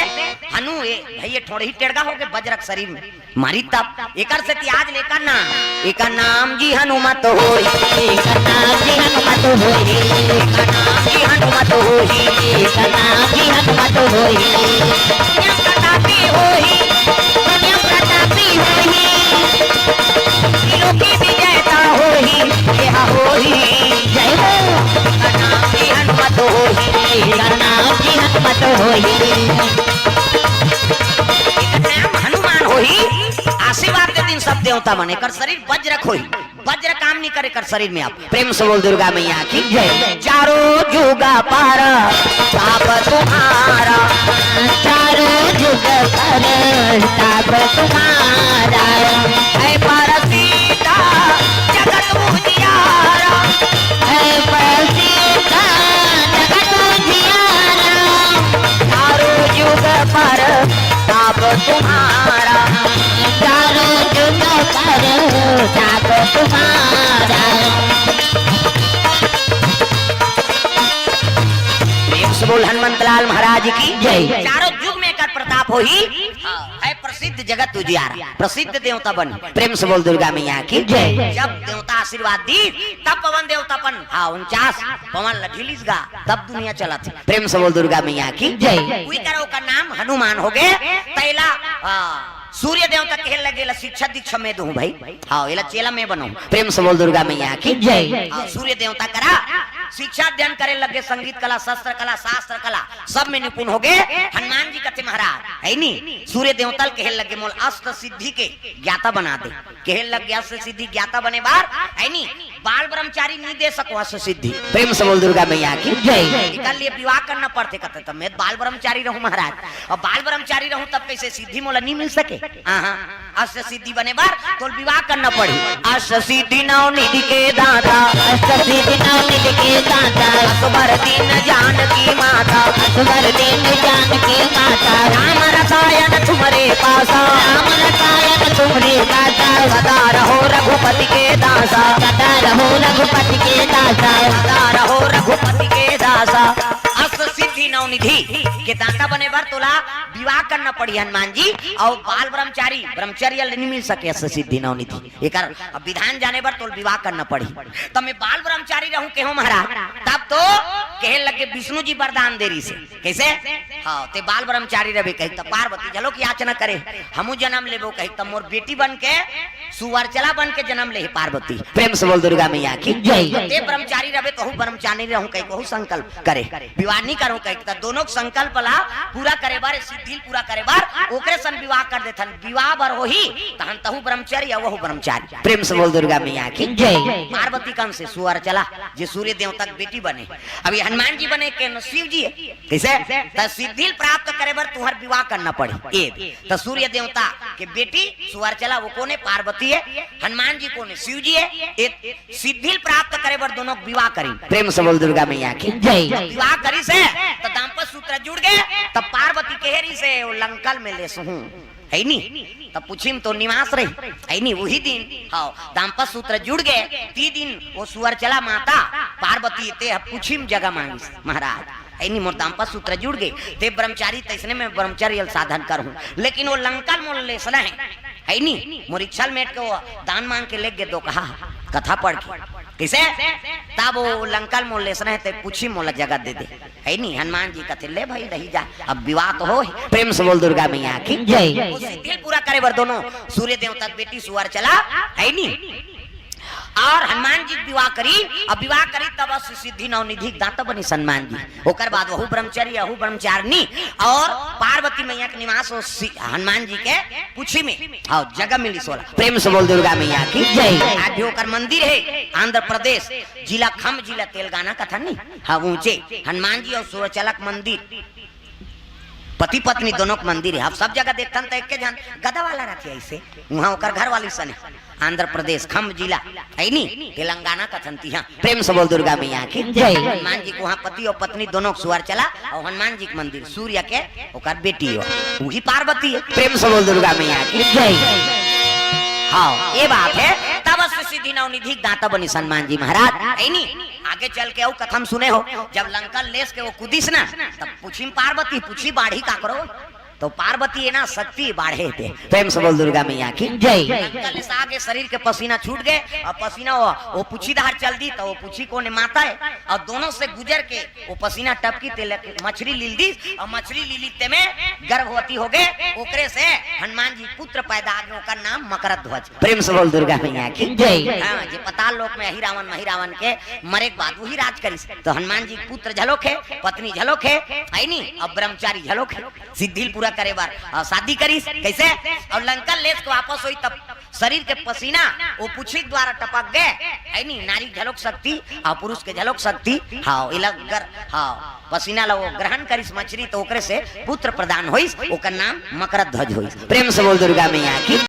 हनु ए भई, ये ठोड़ही टेड़गा हो गे बजरग शरीर में। मारी तब एकर सेती आज ले एकर नाम, एकर नाम जी हनुमत होई। एकर नाम जी हनुमत होई। एकर नाम जी हनुमत होई। एकर नाम जी हनुमत होई। दुनिया प्रतापी होई। दुनिया प्रतापी होई। त्रिलोकी विजेता होई। एहा होई। जय हो। एकर नाम जी हनुमत होई। एकर नाम जी हनुमत होई। एकर नाम हनुमान होई। आशीर्वाद दे दिन सब देवता मन, एकर शरीर वज्रक होई, वज्र काम नहीं करे कर शरीर में। आप प्रेम से बोल दुर्गा मैया की जय। चारों जुग पर ताप तुम्हारा, चारों जुग पर ताप तुम्हारा, है प्रसिद्ध जगत उजियारा, है प्रसिद्ध जगत उजियारा। चारों जुग पर ताप तुम्हारा, चारों जुग पर ताप तुम्हारा। प्रेम से बोल हनुमंत लाल महाराज की जय। चारों जुग में एकर प्रताप होही। हाँ, है प्रसिद्ध जगत उजियारा, प्रसिद्ध देवता बनी। प्रेम से बोल दुर्गा मैया की जय। जब देवता आशीर्वाद दी, तब पवन देवता पन, हाँ, उनचास पवन ल ढीलिस गा, तब दुनिया चलत हे। प्रेम से बोल दुर्गा मैया की जय। उही करा ओकर नाम हनुमान हो गे। त एला, हाँ, सूर्य देवता कहे लगे, "एला शिक्षा दीक्षा में दूं भाई, हाँ, एला चेला में बनाऊं।" प्रेम से बोल दुर्गा मैया की जय। हाँ, सूर्य देवता करा शिक्षा अध्ययन करे लगे, संगीत कला, शस्त्र कला, शास्त्र कला, सब में निपुण हो गे। हनुमान जी कथे महाराज, है नी, सूर्य देवता ल कहे लगे, "मोल अष्ट सिद्धि के ज्ञाता बना दे।" कहे लग गे अष्ट सिद्धि ज्ञाता बने बार, है नी, बाल ब्रह्मचारी नहीं दे सको अष्ट सिद्धि। प्रेम से बोल दुर्गा मैया की जय। एकर लिए विवाह करना पड़थे, कथे, "त मैं बाल ब्रह्मचारी रहूं महाराज, अब बाल ब्रह्मचारी रहूं तब कइसे सिद्धि मोला नहीं मिल सके?" हाँ, हाँ, अष्ट सिद्धि बने बार तोल विवाह करना पड़ी। अष्ट सिद्धि नौ निधि के दाता, अष्ट सिद्धि नौ निधि के दाता, असवर दीन जानकी माता, असवर दीन जानकी माता, राम रसायन तुम्हरे पासा, राम रसायन तुम्हरे पासा, सदा रहो रघुपति के दासा, सदा रहो रघुपति के दासा, सदा रहो रघुपति के दासा। अष्ट सिद्धि नौ निधि के दाता बने बर तोला विवाह करना पड़ी हनुमान जी। अउ बाल ब्रह्मचारी, ब्रह्मचर्य ले नहीं मिल सके अस सिद्धि नवनिधि। एकर अब विधान जाने बर तोला विवाह करना पड़ी। त मैं बाल ब्रह्मचारी रहूं केहो महाराज। तब तो कहे लगे विष्णु जी वरदान दे रहिसे। कइसे? हाँ, ते बाल ब्रह्मचारी रहे कही त पार्वती झलोक याचना करे, हमू जन्म लेबो कही त मोर बेटी बन के सुअरचला बन के जन्म ले हे पार्वती। प्रेम से बोल दुर्गा मैया की जय। ते ब्रह्मचारी रहे तहू ब्रह्मचारी रहूं कही कहू संकल्प करे, विवाह नहीं करूं कही त दोनों के संकल्प ला पूरा करे बर, सिद्धि ल पूरा करे बर ओकरे सन विवाह कर देथन। विवाह बर होही तहन तहू ब्रह्मचारी या वहू ब्रह्मचारी। प्रेम से बोल दुर्गा मैया की जय। पार्वती कन से सुअरचला जे सूर्य देवता के बेटी बने, अभी हनुमान जी बने के न शिव जी हे। कइसे? त सिद्धि ल प्राप्त करे बर तुहर विवाह करना पड़ी। ए त सूर्य देवता के बेटी सुअरचला वो कोने? पार्वती हे। हनुमान जी कोने? शिव जी हे। ए सिद्धि ल प्राप्त करे बर दोनों विवाह करी। प्रेम से बोल दुर्गा मैया की जय। विवाह करिस हे त दाम्पत्य सूत्र जुड़ गे। त पार्वती कहे रहिसे वो लंकल में लेसहूं, है नी? त पुछी म तो निवास रही, है नी? उही दिन हाँ दाम्पत्य सूत्र जुड़ गे। ती दिन वो सुअरचला माता पार्वती ते ह पुछी म जगह मांगिस महाराज, है नी? मोर दाम्पत्य सूत्र जुड़ गे, ते ब्रह्मचारी तइसने में ब्रह्मचर्य साधन करहूं, लेकिन वो लंकल मोर लेसना हे, है नी? मोर इच्छा ल मेट के वो दान मांग के लेग गे दो कहा कथा पढ़ के। कइसे? तब वो लंकल मोर लेसना हे ते पुछी मोला जगह दे दे, है नी? हनुमान जी कथे ले भाई रही जा, अब विवाह तो हो। प्रेम से बोल दुर्गा मैया की जय। वो सिद्धि ल पूरा करे बर दोनों सूर्य देवता के बेटी सुअरचला, है नी? अउ हनुमान जी के विवाह करी, अब विवाह करी तब से सिद्धि नवनिधि के दाता बनिस हनुमान जी। ओकर बाद वहू ब्रह्मचारी, अहू ब्रह्मचारिणी अउ पार्वती मैया के निवास हो सि-, हनुमान जी के पुछी में, हाँ जगह मिलिस ओला। प्रेम से बोल दुर्गा मैया की जय। आज भी ओकर मंदिर हे आंध्र प्रदेश, जिला खम जिला तेलंगाना कथन नी, हाँ ऊंचे हनुमान जी अउ सुअरचला के मंदिर। पति पत्नी दोनों के मंदिर हे। अब सब जगह देखथन त एके झन गदा वाला रथे अइसे, उहां ओकर घर वाली सन हे। आंध्र प्रदेश खम जिला, है नी? तेलंगाना कथन तिहां। प्रेम से बोल दुर्गा मैया की जय। हनुमान जी के उहां पति अउ पत्नी दोनों के सुअरचला अउ हनुमान जी के मंदिर सूर्य के ओकर बेटी हो, उही पार्वती हे। प्रेम से बोल दुर्गा मैया की जय। हाँ, ये बात हे। तब से सिद्धि नवनिधि के दाता बनिस हनुमान जी महाराज, है नी? आगे चल के अउ कथा म सुने हो, जब लंकल लेस के वो कुदिस ना, तब पुछी म पार्वती, पुछी बाढ़ी काकरो, तो पार्वती हे ना शक्ति बाढ़े हे ते। प्रेम से बोल दुर्गा मैया की जय। लंकल लेस आगे शरीर के पसीना छूट गे अउ पसीना वो, वो पुछी डहर चल दी, त वो पुछी कोने? माता हे। अउ दोनों से गुजर के वो पसीना टपकी ते ले मछरी लील दिस अउ मछरी लीली ते में गर्भवती हो गे। ओकरे से हनुमान जी पुत्र पैदा आ गे, ओकर नाम मकर ध्वज। प्रेम से बोल दुर्गा मैया की जय। हाँ, जे पताल लोक में अही रावण मही रावण के मरे के बाद उही राज करिस। त हनुमान जी के पुत्र झलोक हे, पत्नी झलोक हे, है नी? अउ ब्रह्मचारी झलोक हे। सिद्धि ल पूरा करे बर अउ शादी करिस। कइसे? अउ लंकल लेस के वापस होइस तब शरीर के पसीना वो पुछी के द्वारा टपक गे, है नी? नारी झलोक शक्ति अउ पुरुष के झलोक शक्ति। हाँ, इला गर-, हाँ, पसीना ला वो ग्रहण करिस मछरी, त ओकरे से पुत्र प्रदान होइस, ओकर नाम मकर ध्वज होइस। प्रेम से बोल दुर्गा मैया की